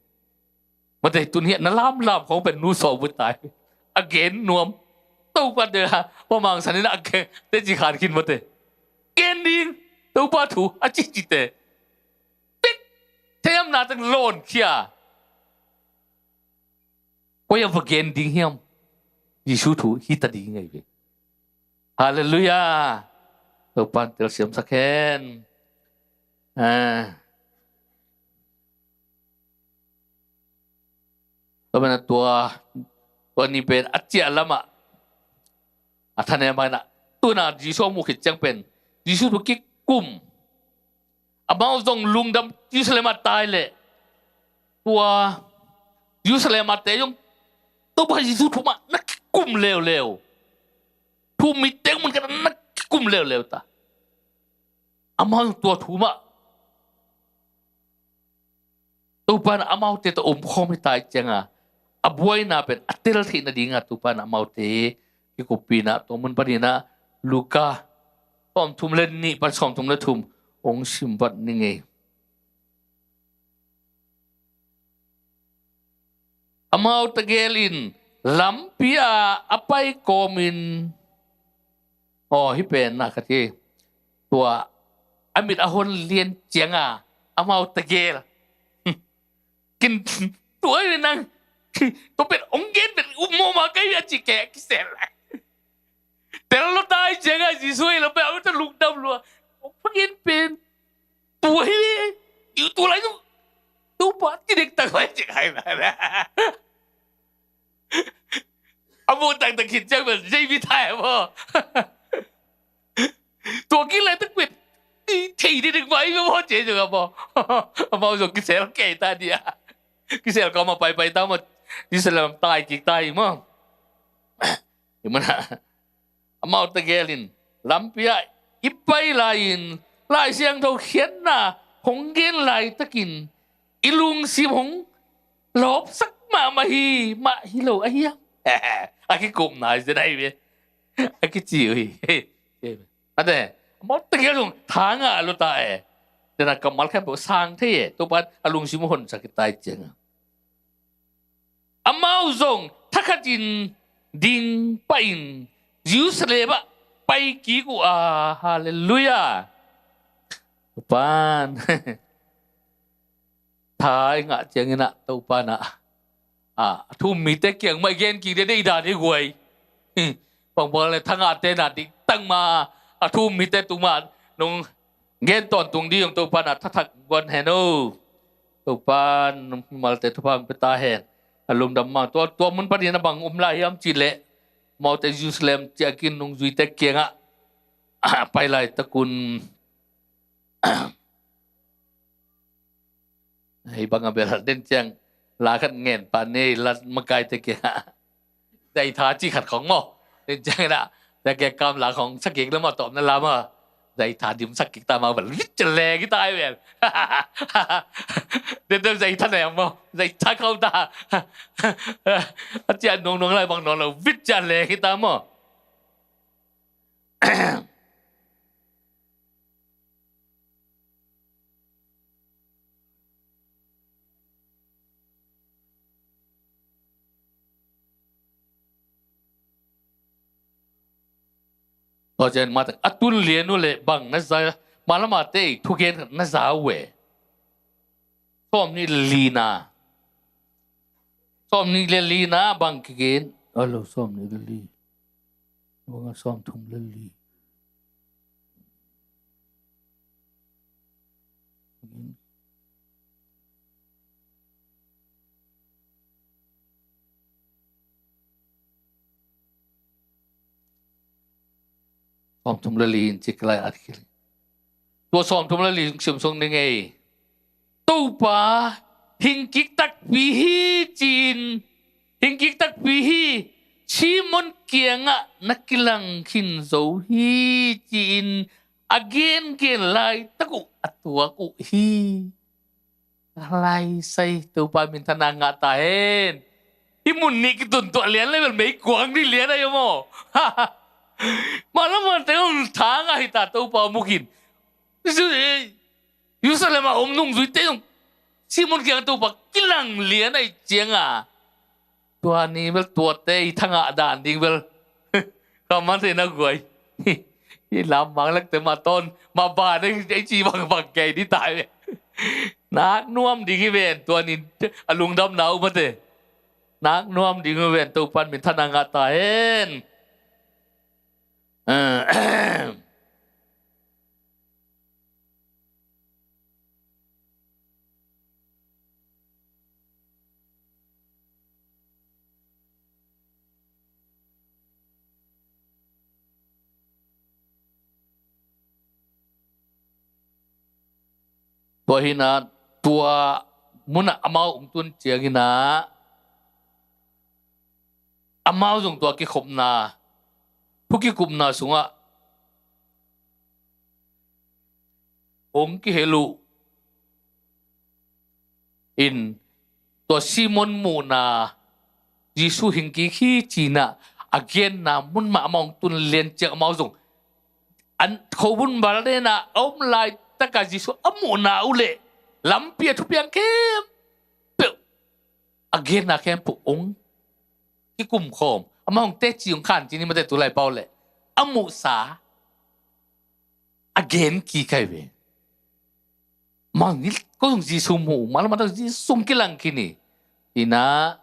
Mate, tun hiah na lamlam khong pen nu sawm uh tai. A gen nuam. Topa te ha, pa mangsan in a gen, te ci khan khin mate. Gen ding, Topa thu, a ci ci te. Pik, theiamna teng lawn khia. Koi a va gen ding hiam? Jesu thu hita ding ahi ve. Halleluiah. Topa in telsiamsak hen. Ah. Tua pen a tua, tua ni pen a ciah lamah a thanem a, tuna Jesu a muh khit ciang pen Jesu thu kikum. Amau zong lungdam, Jerusalem ah tai leh tua Jerusalem ah te zong Topa Jesu thu mah na kikum leuleu. Thu mit teng mun khat na kikum leuleu ta. Amau tua thu mah Topa in amaute tawh omkhawm hi ta ih cianga a buaina pen a tel theih nadinga Topa in amaute kikuppihna tua mun paninah Luka sawmthum le nih pan sawmthum le thum hong sim vat ni ngei. Amau tegel in lampi ah a pai kawmin, aw, hih pen na ka ti, tua a mit a hon lian cianga amau tegel kin tua hi nang tua pen ong gen pen um mawma kai a ci ke kisel. Tel lo tai cianga Jesu i lo pe a ta lungdam lua. Ong pagen pen tua hi ve. Yu tu lai tu. Topa ti dek tak lai cik hai na. A mu tak tak khit ciang bel zei mi thai mo. Tua ki lai tak pen. Thei di dek mai mo ce jong a mo. A mo jong kisel kei ta dia. Kisel ko ma pai pai ta mo. Israel tai kik tai mo. Imana. Amau tegel in lampi ah i pai lai-in Lai Siangtho khiatna hong gen laitakin i lungsim hong lawpsak mahmah hi mah hi lo a hiam? A kikupna hi zen ahi ve. A kici uh hi. Ate, amau tegel zong thanga a luta e. Tena kammal khempeuh sang thei e. Topa a lungsim hong honsak hi tai cianga amau zong thakhatin ding pahin Jerusalem ah pai kik uh a, halleluiah. Topan tha i ngah cianginah Topanah a thu-um mite kiang mah i gen kik dede i dan hi guai. Bangbang le thangahte na diktak ma a thu-um mite tungmah nong gen tawntung ding hong Topa na thathak guan hen o. Topa nong malte thupha hong pia ta hen. A lungdam ma tua tua mun panin a bang um lai hiam cih leh maute Jerusalem ciakin nungzuite kiangah pai laitakun hei bang a bel den ciang la khat ngen pa nei la makaite kiangah Zaitha cih khat khong maw? Tua ciang inah, tua kia kam la khong sakik le maw, tawpna la maw? Zaitha dim sakik ta maw bel vit cia leng hi ta ai vel. Tua tua zaitha na yang maw? Zaitha khong ta. A cia nuang nuang lai bang nuang lo vit cia leng hi ta maw? Tua ciang mate a tun lian uh leh bang na za, malama te thugen na za uh e. Sawm nih le lina. Sawm nih le lina bang kigen. Alo sawm nih le li. Bang a sawm thum le li. Sawmthum le li in cik lai at khil. Tua sawmthum le li simsung ni ngei. Topa hingkik takpi hi ci-in, hingkik takpi hi, Simon kiangah na kilang khin zo hi ci-in a gengen laitak uh a tuak uh hi. Laisai Topa minthanna ngah ta hen. Hih mun nih kituntuah lian level meikuang dih lian ahi maw? Malam man teng hong thang ahi ta Topa mukin. Jerusalem a om nungzuite zong Simon kiang Topa kilang lian ahi cianga. Tua ni bel tuate i thangah dan ding bel. Kamante na guai. I lam mang lek te ma ton ma ba ne ei ci bang bang kei di tai. Nak nuam ding i ven tua ni a lungdam na u mate. Nak nuam ding i ven Topan minthanna ngah ta hen. Tua hi na tua munah amau ong tun ciangin ah amau zong tua kikhopna thu kikupna sungah ong kihel uh in tua Simon muhna Jesu hingkik hi cina a genna mun mah amah ong tun lian ciang amau zong an khobun bal nena a om laitaka Jesu a muhna uh leh lampi a thupiang khempeuh a genna khempeuh ong kikumkhawm amah ong teci ong khan cini mate tu lai pau leh a muhsa a gen kik ahi ve. Mangngilh ko zong Jesu mu mah lamah tak Jesu kilang khin hi. Ina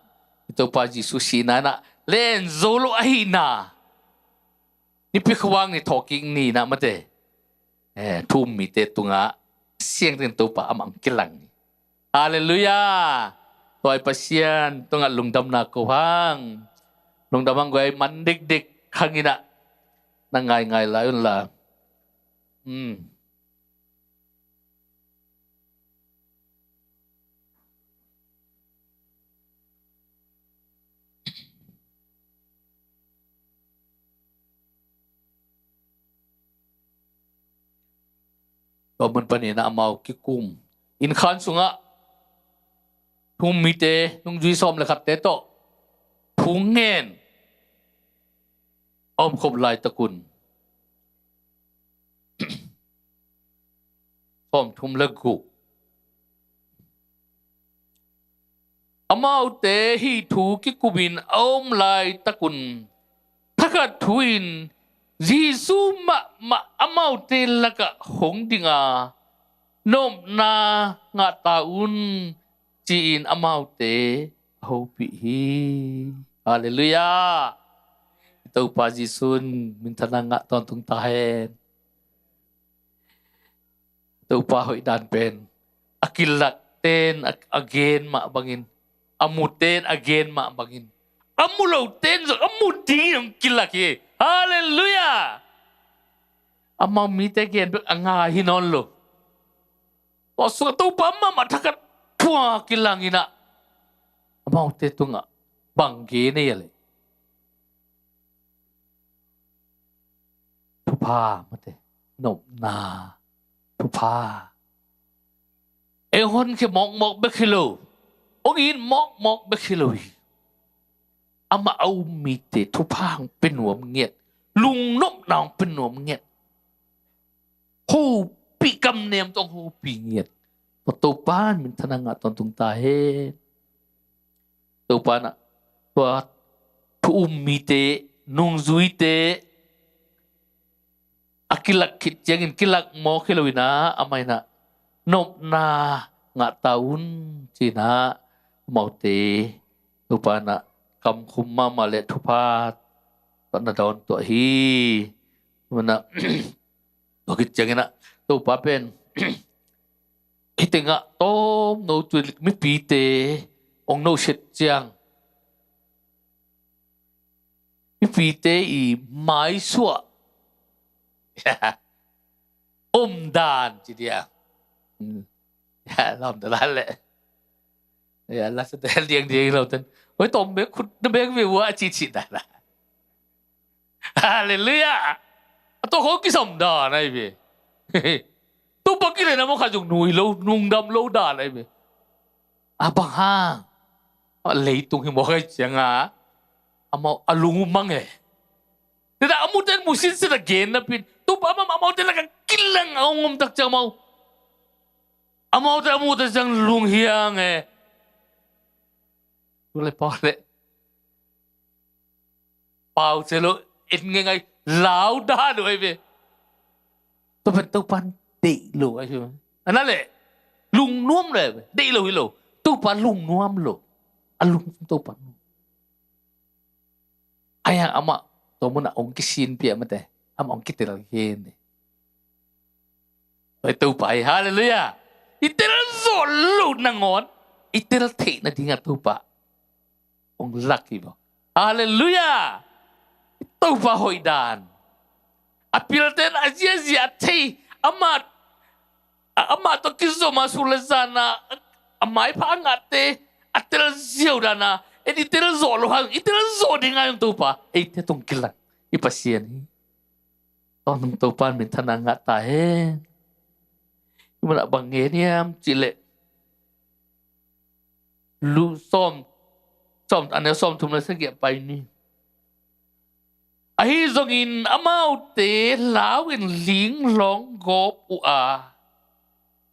i Topa Jesu sihna inah len zo lo ahihna Nipi khuavak ni thawhkik ni inah mate thu um mite tungah siangthoin Topa amah ang kilang hi. Halleluiah. Tua i Pasian tungah lungdamna ko hang. Lungdam hang guai man dikdik hang inah na ngaingai lai unla. Tua mun panin amau kikum innkhan sungah thu um mite nungzui sawm le khatte tawh thu ngen a omkhop laitakun sawmthum le guk amaute hih thu kikupin a om laitakun thakhat thu-in Jesu mahmah amaute lakah hong dinga nopna ngah ta un ci-in amaute a hopih hi. Halleluiah. Topa Jesu in minthanna ngah tawntung ta hen. Topa hoih dan pen a kilak ten a gen mah bangin a mu ten a gen mah bangin a mu lo ten zong a mu dingin hong kilak hi. Halleluiah. Amau mite gen bek a ngai hi nawn lo. Tua sungah Topa mahmah thakhat phua kilang inah amaute tungah bang gen ei a leh thupha mate nopna thupha. Ei honkhia mawkmawk bek hi lo, hong it mawkmawk bek hi lo hi. Amah a um mite thupha hong pia nuam ngiat, lungnopna hong pia nuam ngiat, hopih kamnem tawh hong hopih ngiat. Tua Topa in minthanna ngah tawntung ta hen. Topa in ah tua thu um mite nungzuite a kilak khit ciangin kilak mawk hi lo inah amah inah nopna ngah ta un ci inah amaute Topa inah kamkhum mahmah le thupha tawh na dawn tuah hi. Manah tua khit ciangin ah Topa pen hih tengah tawm no tu mipite ong no set ciang mipite i maisuah omdan ci dia. Lamdalan leh lasatel diangdiang lo ten hoi tawm bek khut na bek ve ua a cicit dan a. Halleluiah. A tua khong kisam dan ahi ve. Topa kilen a mawk khat zong nui lo, lungdam lo dan ahi ve. A bang hang? A leitung hi mawk ahi cianga amau a lung uh mang e. Teta a muten mu sinsen a gen napi in Topa amau, amaute lakah kilang a hong om tak ciang amau, amaute a mu tak ciang lunghiang e. Tu le pau le pau cia lo, en ngeingai lau dan uh ahi ve. Tua pen Topa deih lo ahi ve. A na le lungnuam lo ahi ve. Deih lo hi lo. Topa lungnuam lo. A lung Topa nuam. Ahi hang amah tua munah hong kisinpih a mate, amah hong kitel khin hi. Oi, Topa hi, halleluiah. I tel zawh loh nangawn i tel theih nadingah Topa hong lak hi maw. Halleluiah. Topa hoih dan. A pilten a ziazia a thei, amah, a, amah tawh kizom a, sur le zana a maipha a ngahte a tel ziau dana, en i tel zawh loh hang, i tel zawh dingah hong Topa eite tawh hong kilang i Pasian hi. Tawntung Topa in minthanna ngah ta hen. I munah bang ngen hiam cih leh Lu sawm, sawm, a neu sawmthum le sagih pai ni. Ahi zongin amaute lau in linglawng gawp uh a,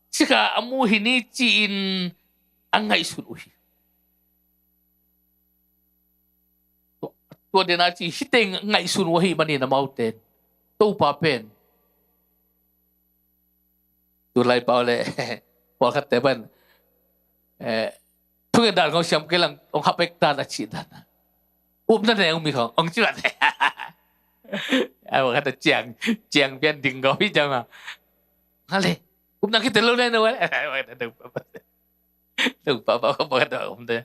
sikha a mu hi ni ci-in a ngaihsun uh hi. Tua, tua dena ci hi teng ngaihsun uh ahih manin amaute in Topa pen tu lai pau le pawlkhatte pan, eh, thungen dan khong siam kei lang hong hapek dan a cih dan a, upna ne hong mi khong hong ci dan. Ai, pawlkhatte ciang, ciang pian ding ko hi ciang a. Hale, upna kitel lo ne no. Topa, Topa, Topa, Topa, Topa.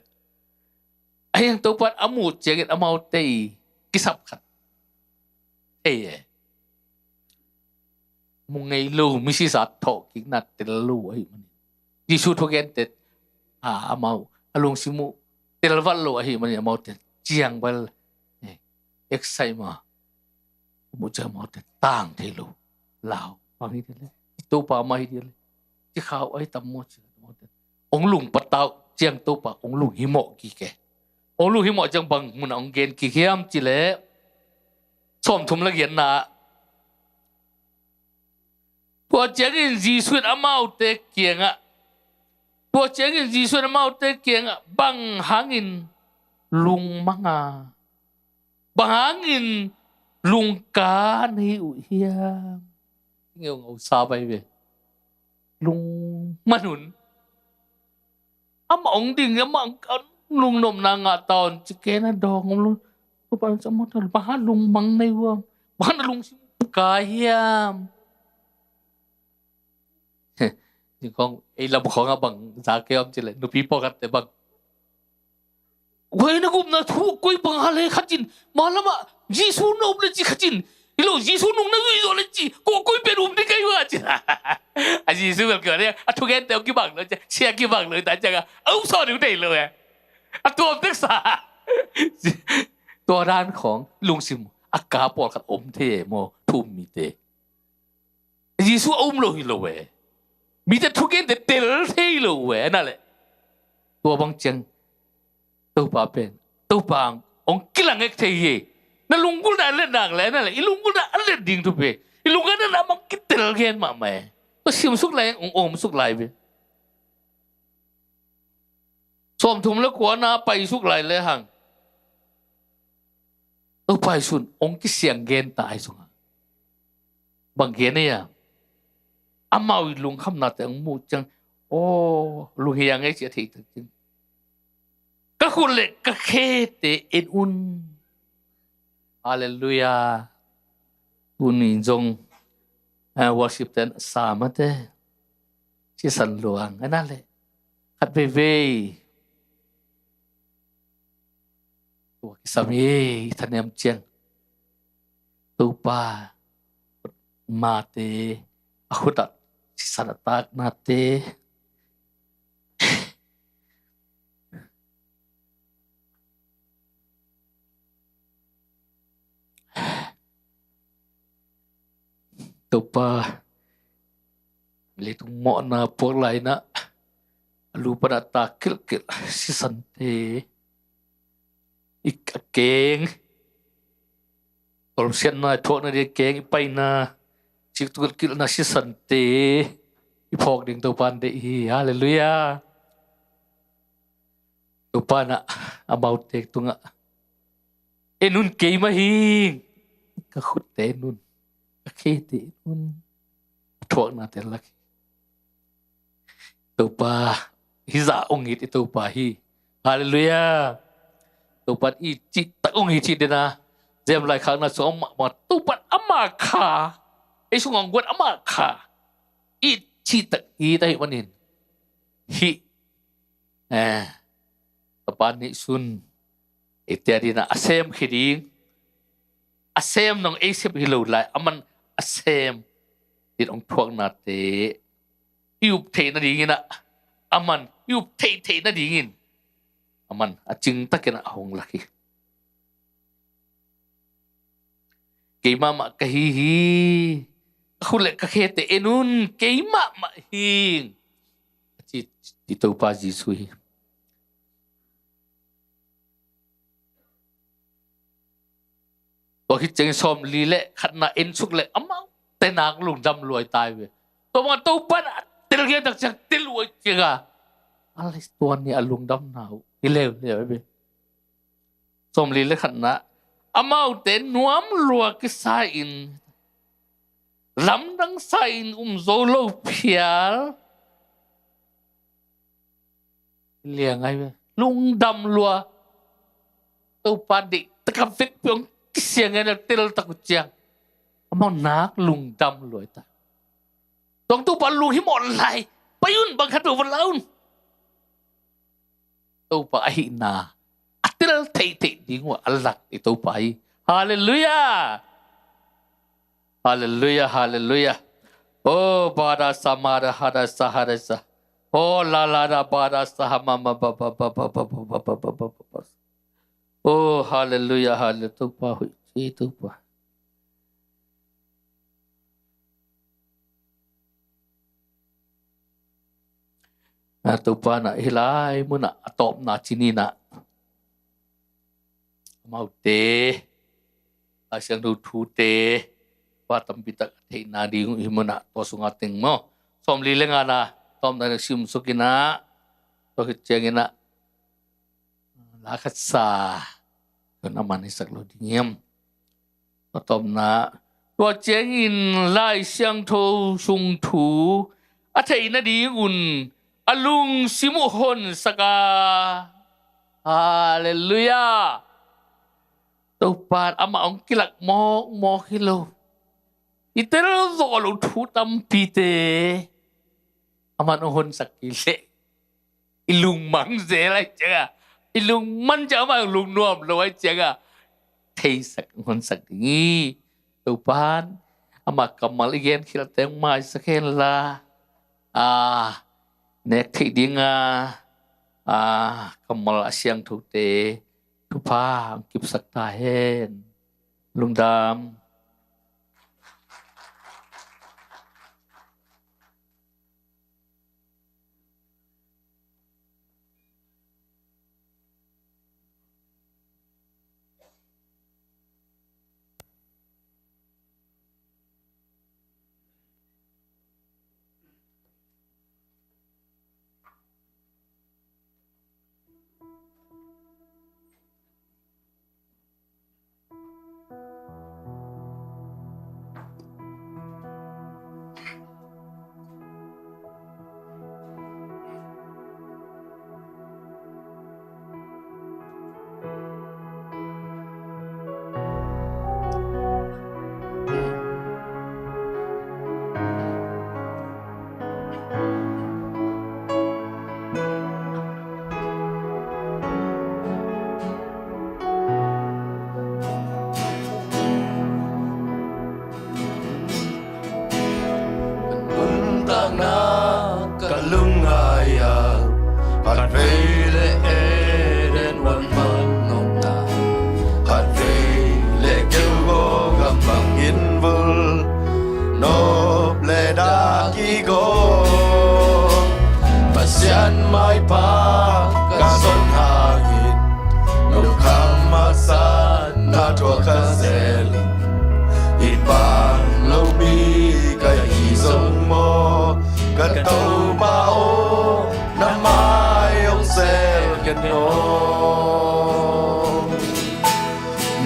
Ahi hang Topa in a muh ciangin amaute i kisap khat thei e. Mu ngei lo, misisa thawhkikna tel lo ahih manin Jesu thugente, a, amau a lungsim uh telval lo ahih manin amaute ciang bal, eh, excite ma. Mu ciang amaute tang thei lo. Lau bang hi dih le, i Topa mah hi dih le, ci khau ahi tam maw ci. Ong lung patau ciang Topa ong lung himawh kik e. Ong lung himawh ciang bang munah ong gen kik hiam cih leh, sawmthum le giatna ah, tua ciangin Jesu in amaute kiangah, tua ciangin Jesu in amaute kiangah, bang hangin lungmang a, bang hangin lungka na hi uh hiam? Ngeungau sa bai ve. Lungman un. Amah ong ding, amah lungnopna ngah ta un ci ken a dawng om lo. Topa in ci, amah ta bang hang lungmang na hi uh hiam? Bang hang na lungsim ka hiam? Ni khong ei lam khong a bang za kei om ci leh, nupi pawlkhatte bang, koi na gupna thu koi bang hale khat cin, malam ah Jesu na um le ci khat cin, hi lo Jesu nung na zui zo le ci, ko koi pen um ding kai hua ci. A Jesu bel kio ne a thugente kibang lo ci, sia kibang lo ta ciang a, a um saw ding thei lo e. A tuam teksa. Tua dan khong lungsim a ka pawlkhat om thei e maw, thu um mite. Jesu a um lo hi lo e. Mite thugente tel thei lo e, na le. Tua bang ciang Topa pen, Topa ang ong kilang ek thei hi. Na lunggulhna a let nak le, na le, i lunggulhna a let ding thupi. I lunggulhna na mang kitel gen mahmah e. Tua simsuk lai, ong omsuk lai ve. Sawmthum le kuana paisuk lai le hang, Topa Jesu in ong kisiang gen ta ahi sungah bang gen ei a, amau i lungkhamnate ong muh ciang, aw, lunghiang ei ci a thei tak ciang, ka khut le ka khete en un. Halleluiah. Tuni zong, eh, worship ten sa mate, sisan luang a na le, khat veivei tua kisam hi. Thanem ciang Topa mate, a khut ah sisan a taknate, Topa, Leitung mawhna puak lai-in ah, a lu pan a tak kilhkilh sisante, i a keng, tawlsiatna i thuakna ding a keng, i paina, cik tuk kilhkilhna sisante i phawk ding Topa'n deih hi. Halleluiah. Topa'n ah amaute tungah, "En un, kei mah hi ing. Ka khutte en un, ka khete en un." A thuaknate lak hi. Topa hizah ong it i Topa hi. Halleluiah. Topa i cihtak ong it hi dena, zem laikhakna sung amah mah, Topa ama kha, ei sung ong guat ama kha i cihtak it ahih manin, hih, eh, Topa nihsun eite adingin a sem khia ding, a sem nong ei sep hi lo lai, aman a sem ding ong thuaknate i up theih nadingin ah, aman i up theihtheih nadingin, aman a cingtakin ah a hong lak hi. "Kei mahmah ka hi hi. Ka khut le ka khete en un, kei mahmah hi ing," a ci, ci Topa Jesuh hi. Tua khit ciangin sawmli le khatna en suk le amaute nak lungdam lua hi ta hi ve. Tua bangah Topa'n a telkhiat tak ciang tel uh ahih ciangin, a lai, tua ni a lungdamna uh hi leuleu hi ve. Sawmli le khatna, amaute nuam lua kisa-in, lamdang sa-in um zo lo phial, liang ai ve, lungdam lua. Topa deih tak a vekpi hong kisiang in a tel tak uh ciang, amau nak lungdam lua hi ta. Tua Topa lunghimawh lai, pai un, bang khat uh va la un. Topa ahihna a tel theihtheih ding uh a lak i Topa hi. Halleluiah. Halleluiah, halleluiah. Oh, bada samada hada sahada sa. Oh, la la da bada sahama ma ba ba ba. Oh, halleluiah, halleluiah. Topa hoih ci, Topa. A, Topa in ah hih lai munah a tawpna ci-in ah, amaute Lai Siangtho thute pa tampi tak a theihna ding uh hih munah tua sungah teng maw, sawmli le ngana tawpna ding sim suk in ah, tua khit ciangin ah la khat sa, tua aman hisak lo ding hiam? Tua tawpna, tua ciangin Lai Siangtho sung thu a theih nadingun a lungsim uh honsak a. Halleluiah. Topa in amah hong kilak mawkmawk hi lo. I tel zawh loh thu tampite aman hong honsak kei leh i lungmang zel ahih ciangin, i lungmang ciang amah lungnuam lo ahih ciangin theisak, honsak ding hi. Topa in ama kammal i genkhialte hong maisak hen la, a, nek theih dinga, a, kammal a siangthote thupha hong kipsak ta hen. Lungdam. Maipa ka zon hangin lungkham haksatna thuak kha zel in, i pan lo mi ka hi zong maw, ka Topa aw, na mai hong zel kei in aw.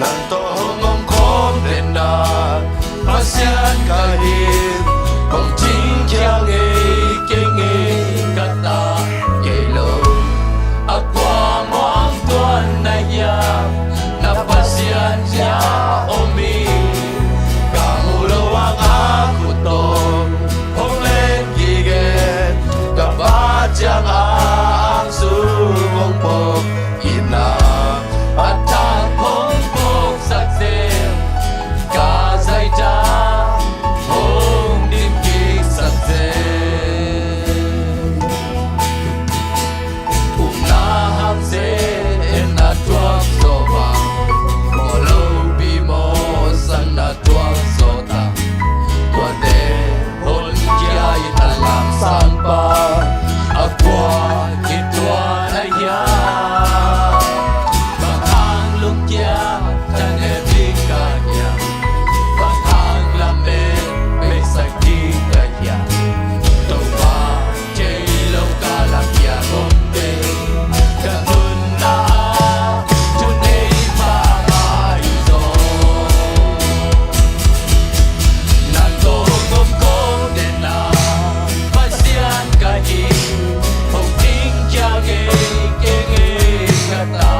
Nang tawh hong om khawm den a, Pasian ka hi, hong cingkhia ngei kei ngei ka ta kei lo. A kua muang tuan na hiam, na Pasian hiam om hi. Ka mu lo ang a khut tawh hong len gige, ka pa ciang a ang sung hong pok. Ina a thak hong puksak zel, ka zaita hong dim kiksak zel. Upna hang zel, etna thuak zaw bang, mawh lopi mawhsakna thuak zaw ta. Tuate honkhia in a lamsang pa, a kua hi tua na hiam? Bang hang lungkia thanem ding ka hiam? Bang hang lamet beisak ding ka hiam? Topa thei lo ka lam pia ngom te, ka tunna a thunei mahmah hi zaw. Nang tawh hong om khawm den a, Pasian ka hi, hong cingkhia ngei kei ngei ka ta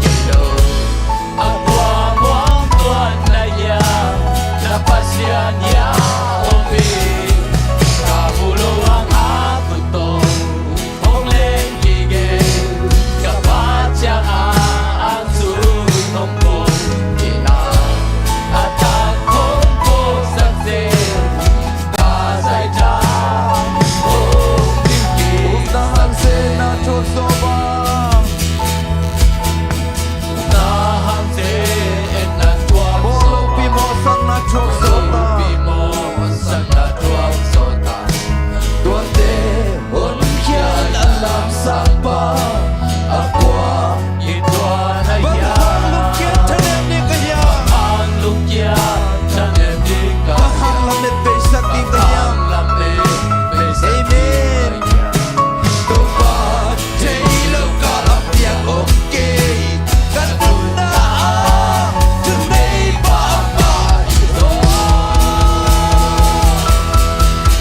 kei lo. A kua muang tuan na hiam, na Pasian hiam om hi. Ka mu lo ang a khut tawh hong len gige, ka pa ciang a ang sung hong pok. Ina a thak hong puksak zel, ka zaita hong dim kiksak zel. Upna hang zel, etna thuak zaw bang, na hang zel, etna thuak zaw bang, mawh lopi mawhsakna thuak zaw ta. Mawh lopi mawhsakna thuak zaw ta. Tuate honkhia in a lamsang pa, a kua hi tua na hiam? Bang hang lungkia thanem ding ka hiam? Bang hang lungkia thanem ding ka hiam? Bang hang lamet beisak ding ka hiam? Bang hang lamet beisak ding ka hiam? Amen. Topa thei lo ka lam pia ngom kei, ka tunna a thunei mahmah hi zaw.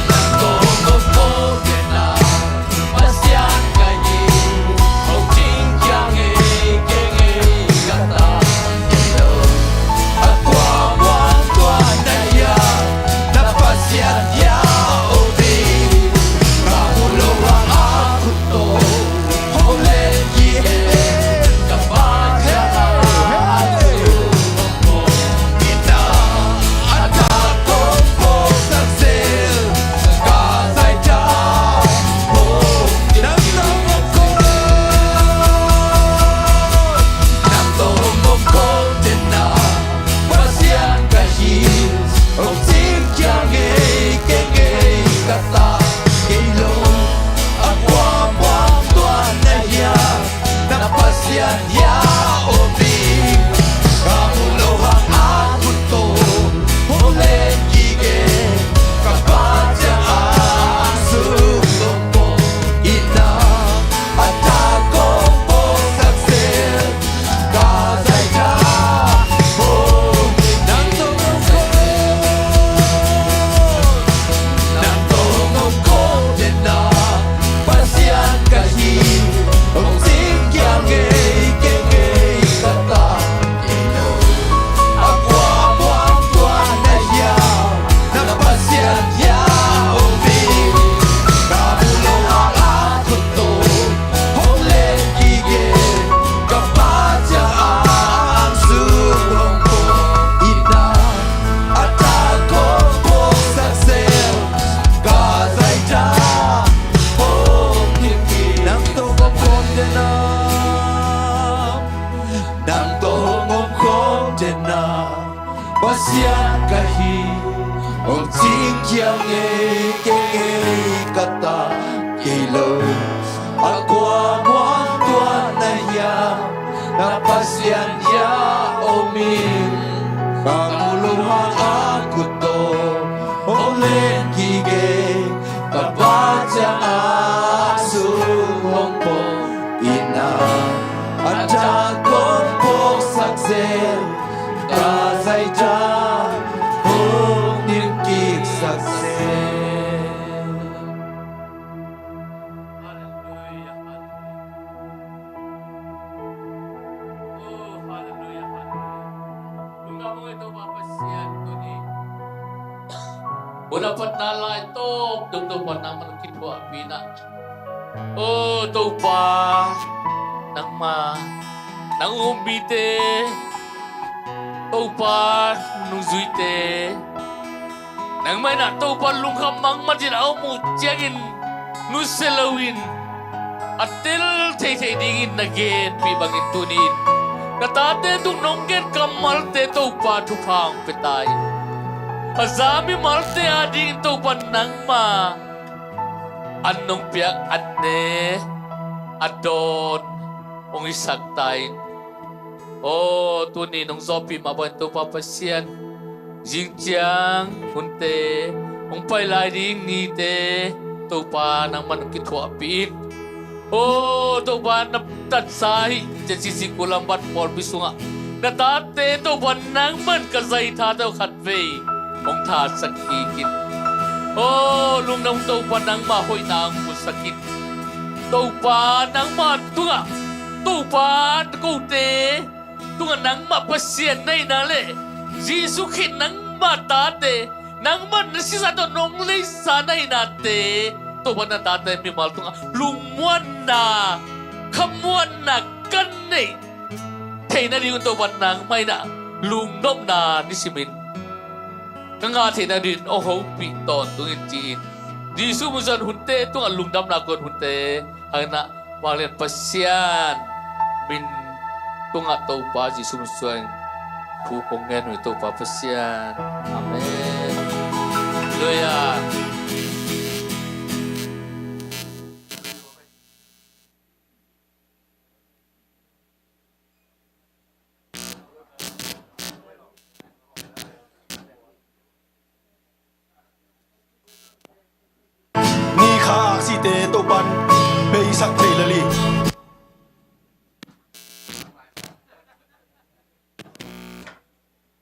Nang tawh hong om khawm den a, Pasian ka hi, hong cingkhia ngei kei ngei ka ta kei lo. A kua muang tuan na hiam, na Pasian hiam om hi. Ka mu lo ang a khut tawh hong len gige, ka pa ciang a ang sung hong pok. Ina a thak hong puksak zel, ka zaita hong dim kiksak zel. Nang tawh hong om khawm den a, Pasian ka hi, hong cingkhia ngei kei ngei ka ta kei lo. A kua muang tuan na hiam, na Pasian hiam om hi. Ka mu lo ang a khut tawh hong len gige, ka pa ciang a ang sung hong pok. Ina a thak hong puksak zel, ka zaita hong dim kiksak zel. Nang tawh hong om khawm den a, Pasian ka hi, hong cingkhia ngei kei ngei ka ta kei lo. A kua muang tuan na hiam, na Pasian hiam om hi. Ka mu lo ang a khut tawh hong len gige, ka pa ciang a ang sung hong pok. Ina a thak hong puksak zel, ka zaita hong dim kik. Nang tawh hong om khawm den a, nang tawh hong om khawm den a, Pasian ka hi, hong cingkhia ngei kei ngei ka ta kei lo. Pian ya omin ka mulu hang a kut to hong len kige ka pa ciang a sung hong pong ina a ta kong pong sak zel ka zai ta hong nim kik sak zel. Hallelujah, hallelujah. Oh, hallelujah, hallelujah. Lungdam hong ei Topa Pasian tuni. Hun a patna lai tawp dong Topa nangmah hong kithuahpih in ah. Oh, Topa, nangmah, nang hong um mite, Topa, nungzuite, nangmah in ah Topa lungkham mahmah in a om uh ciangin nusia loin a tel theithei dingin na genpih bangin tuni in na tate tung nong gen kammalte Topa thupha hong pia ta in, a za mimalte adingin Topa nangmah an nong piak an ne a dawn hong hisak ta in. Aw, tuni nong zawhpih mah bangin Topa Pasian, zing ciang hunte, hong pai lai ding nite Topa nangmah nong kithuahpih in. Aw, Topa na tatsa hi cian sisi kulam bat pawlpi sungah na tate Topa nangmah in ka zai thate uh khat vei hong thasak kik in. Aw, lungdam Topa nangmah hoihna hong pulsak in. Topa nangmah tungah, Topa kote tungah nangmah Pasian na hihna le Jesuh Khrih nangmah tate, nangmah na sisa tawh nong leisa na hihnate Topa na tate mimal tungah lungmuanna, khamuanna kan neih theih nading un Topa nangmah in ah lungnopna nisimin ka ngah theih nading hong hopih tawntung in ci-in Jesuh min suang hunte tungah lungdamna kong hunte hang in ah vanglian Pasian min tungah Topa Jesuh min suang thu kong ngen uh hi Topa Pasian. Amen. Halleluiah.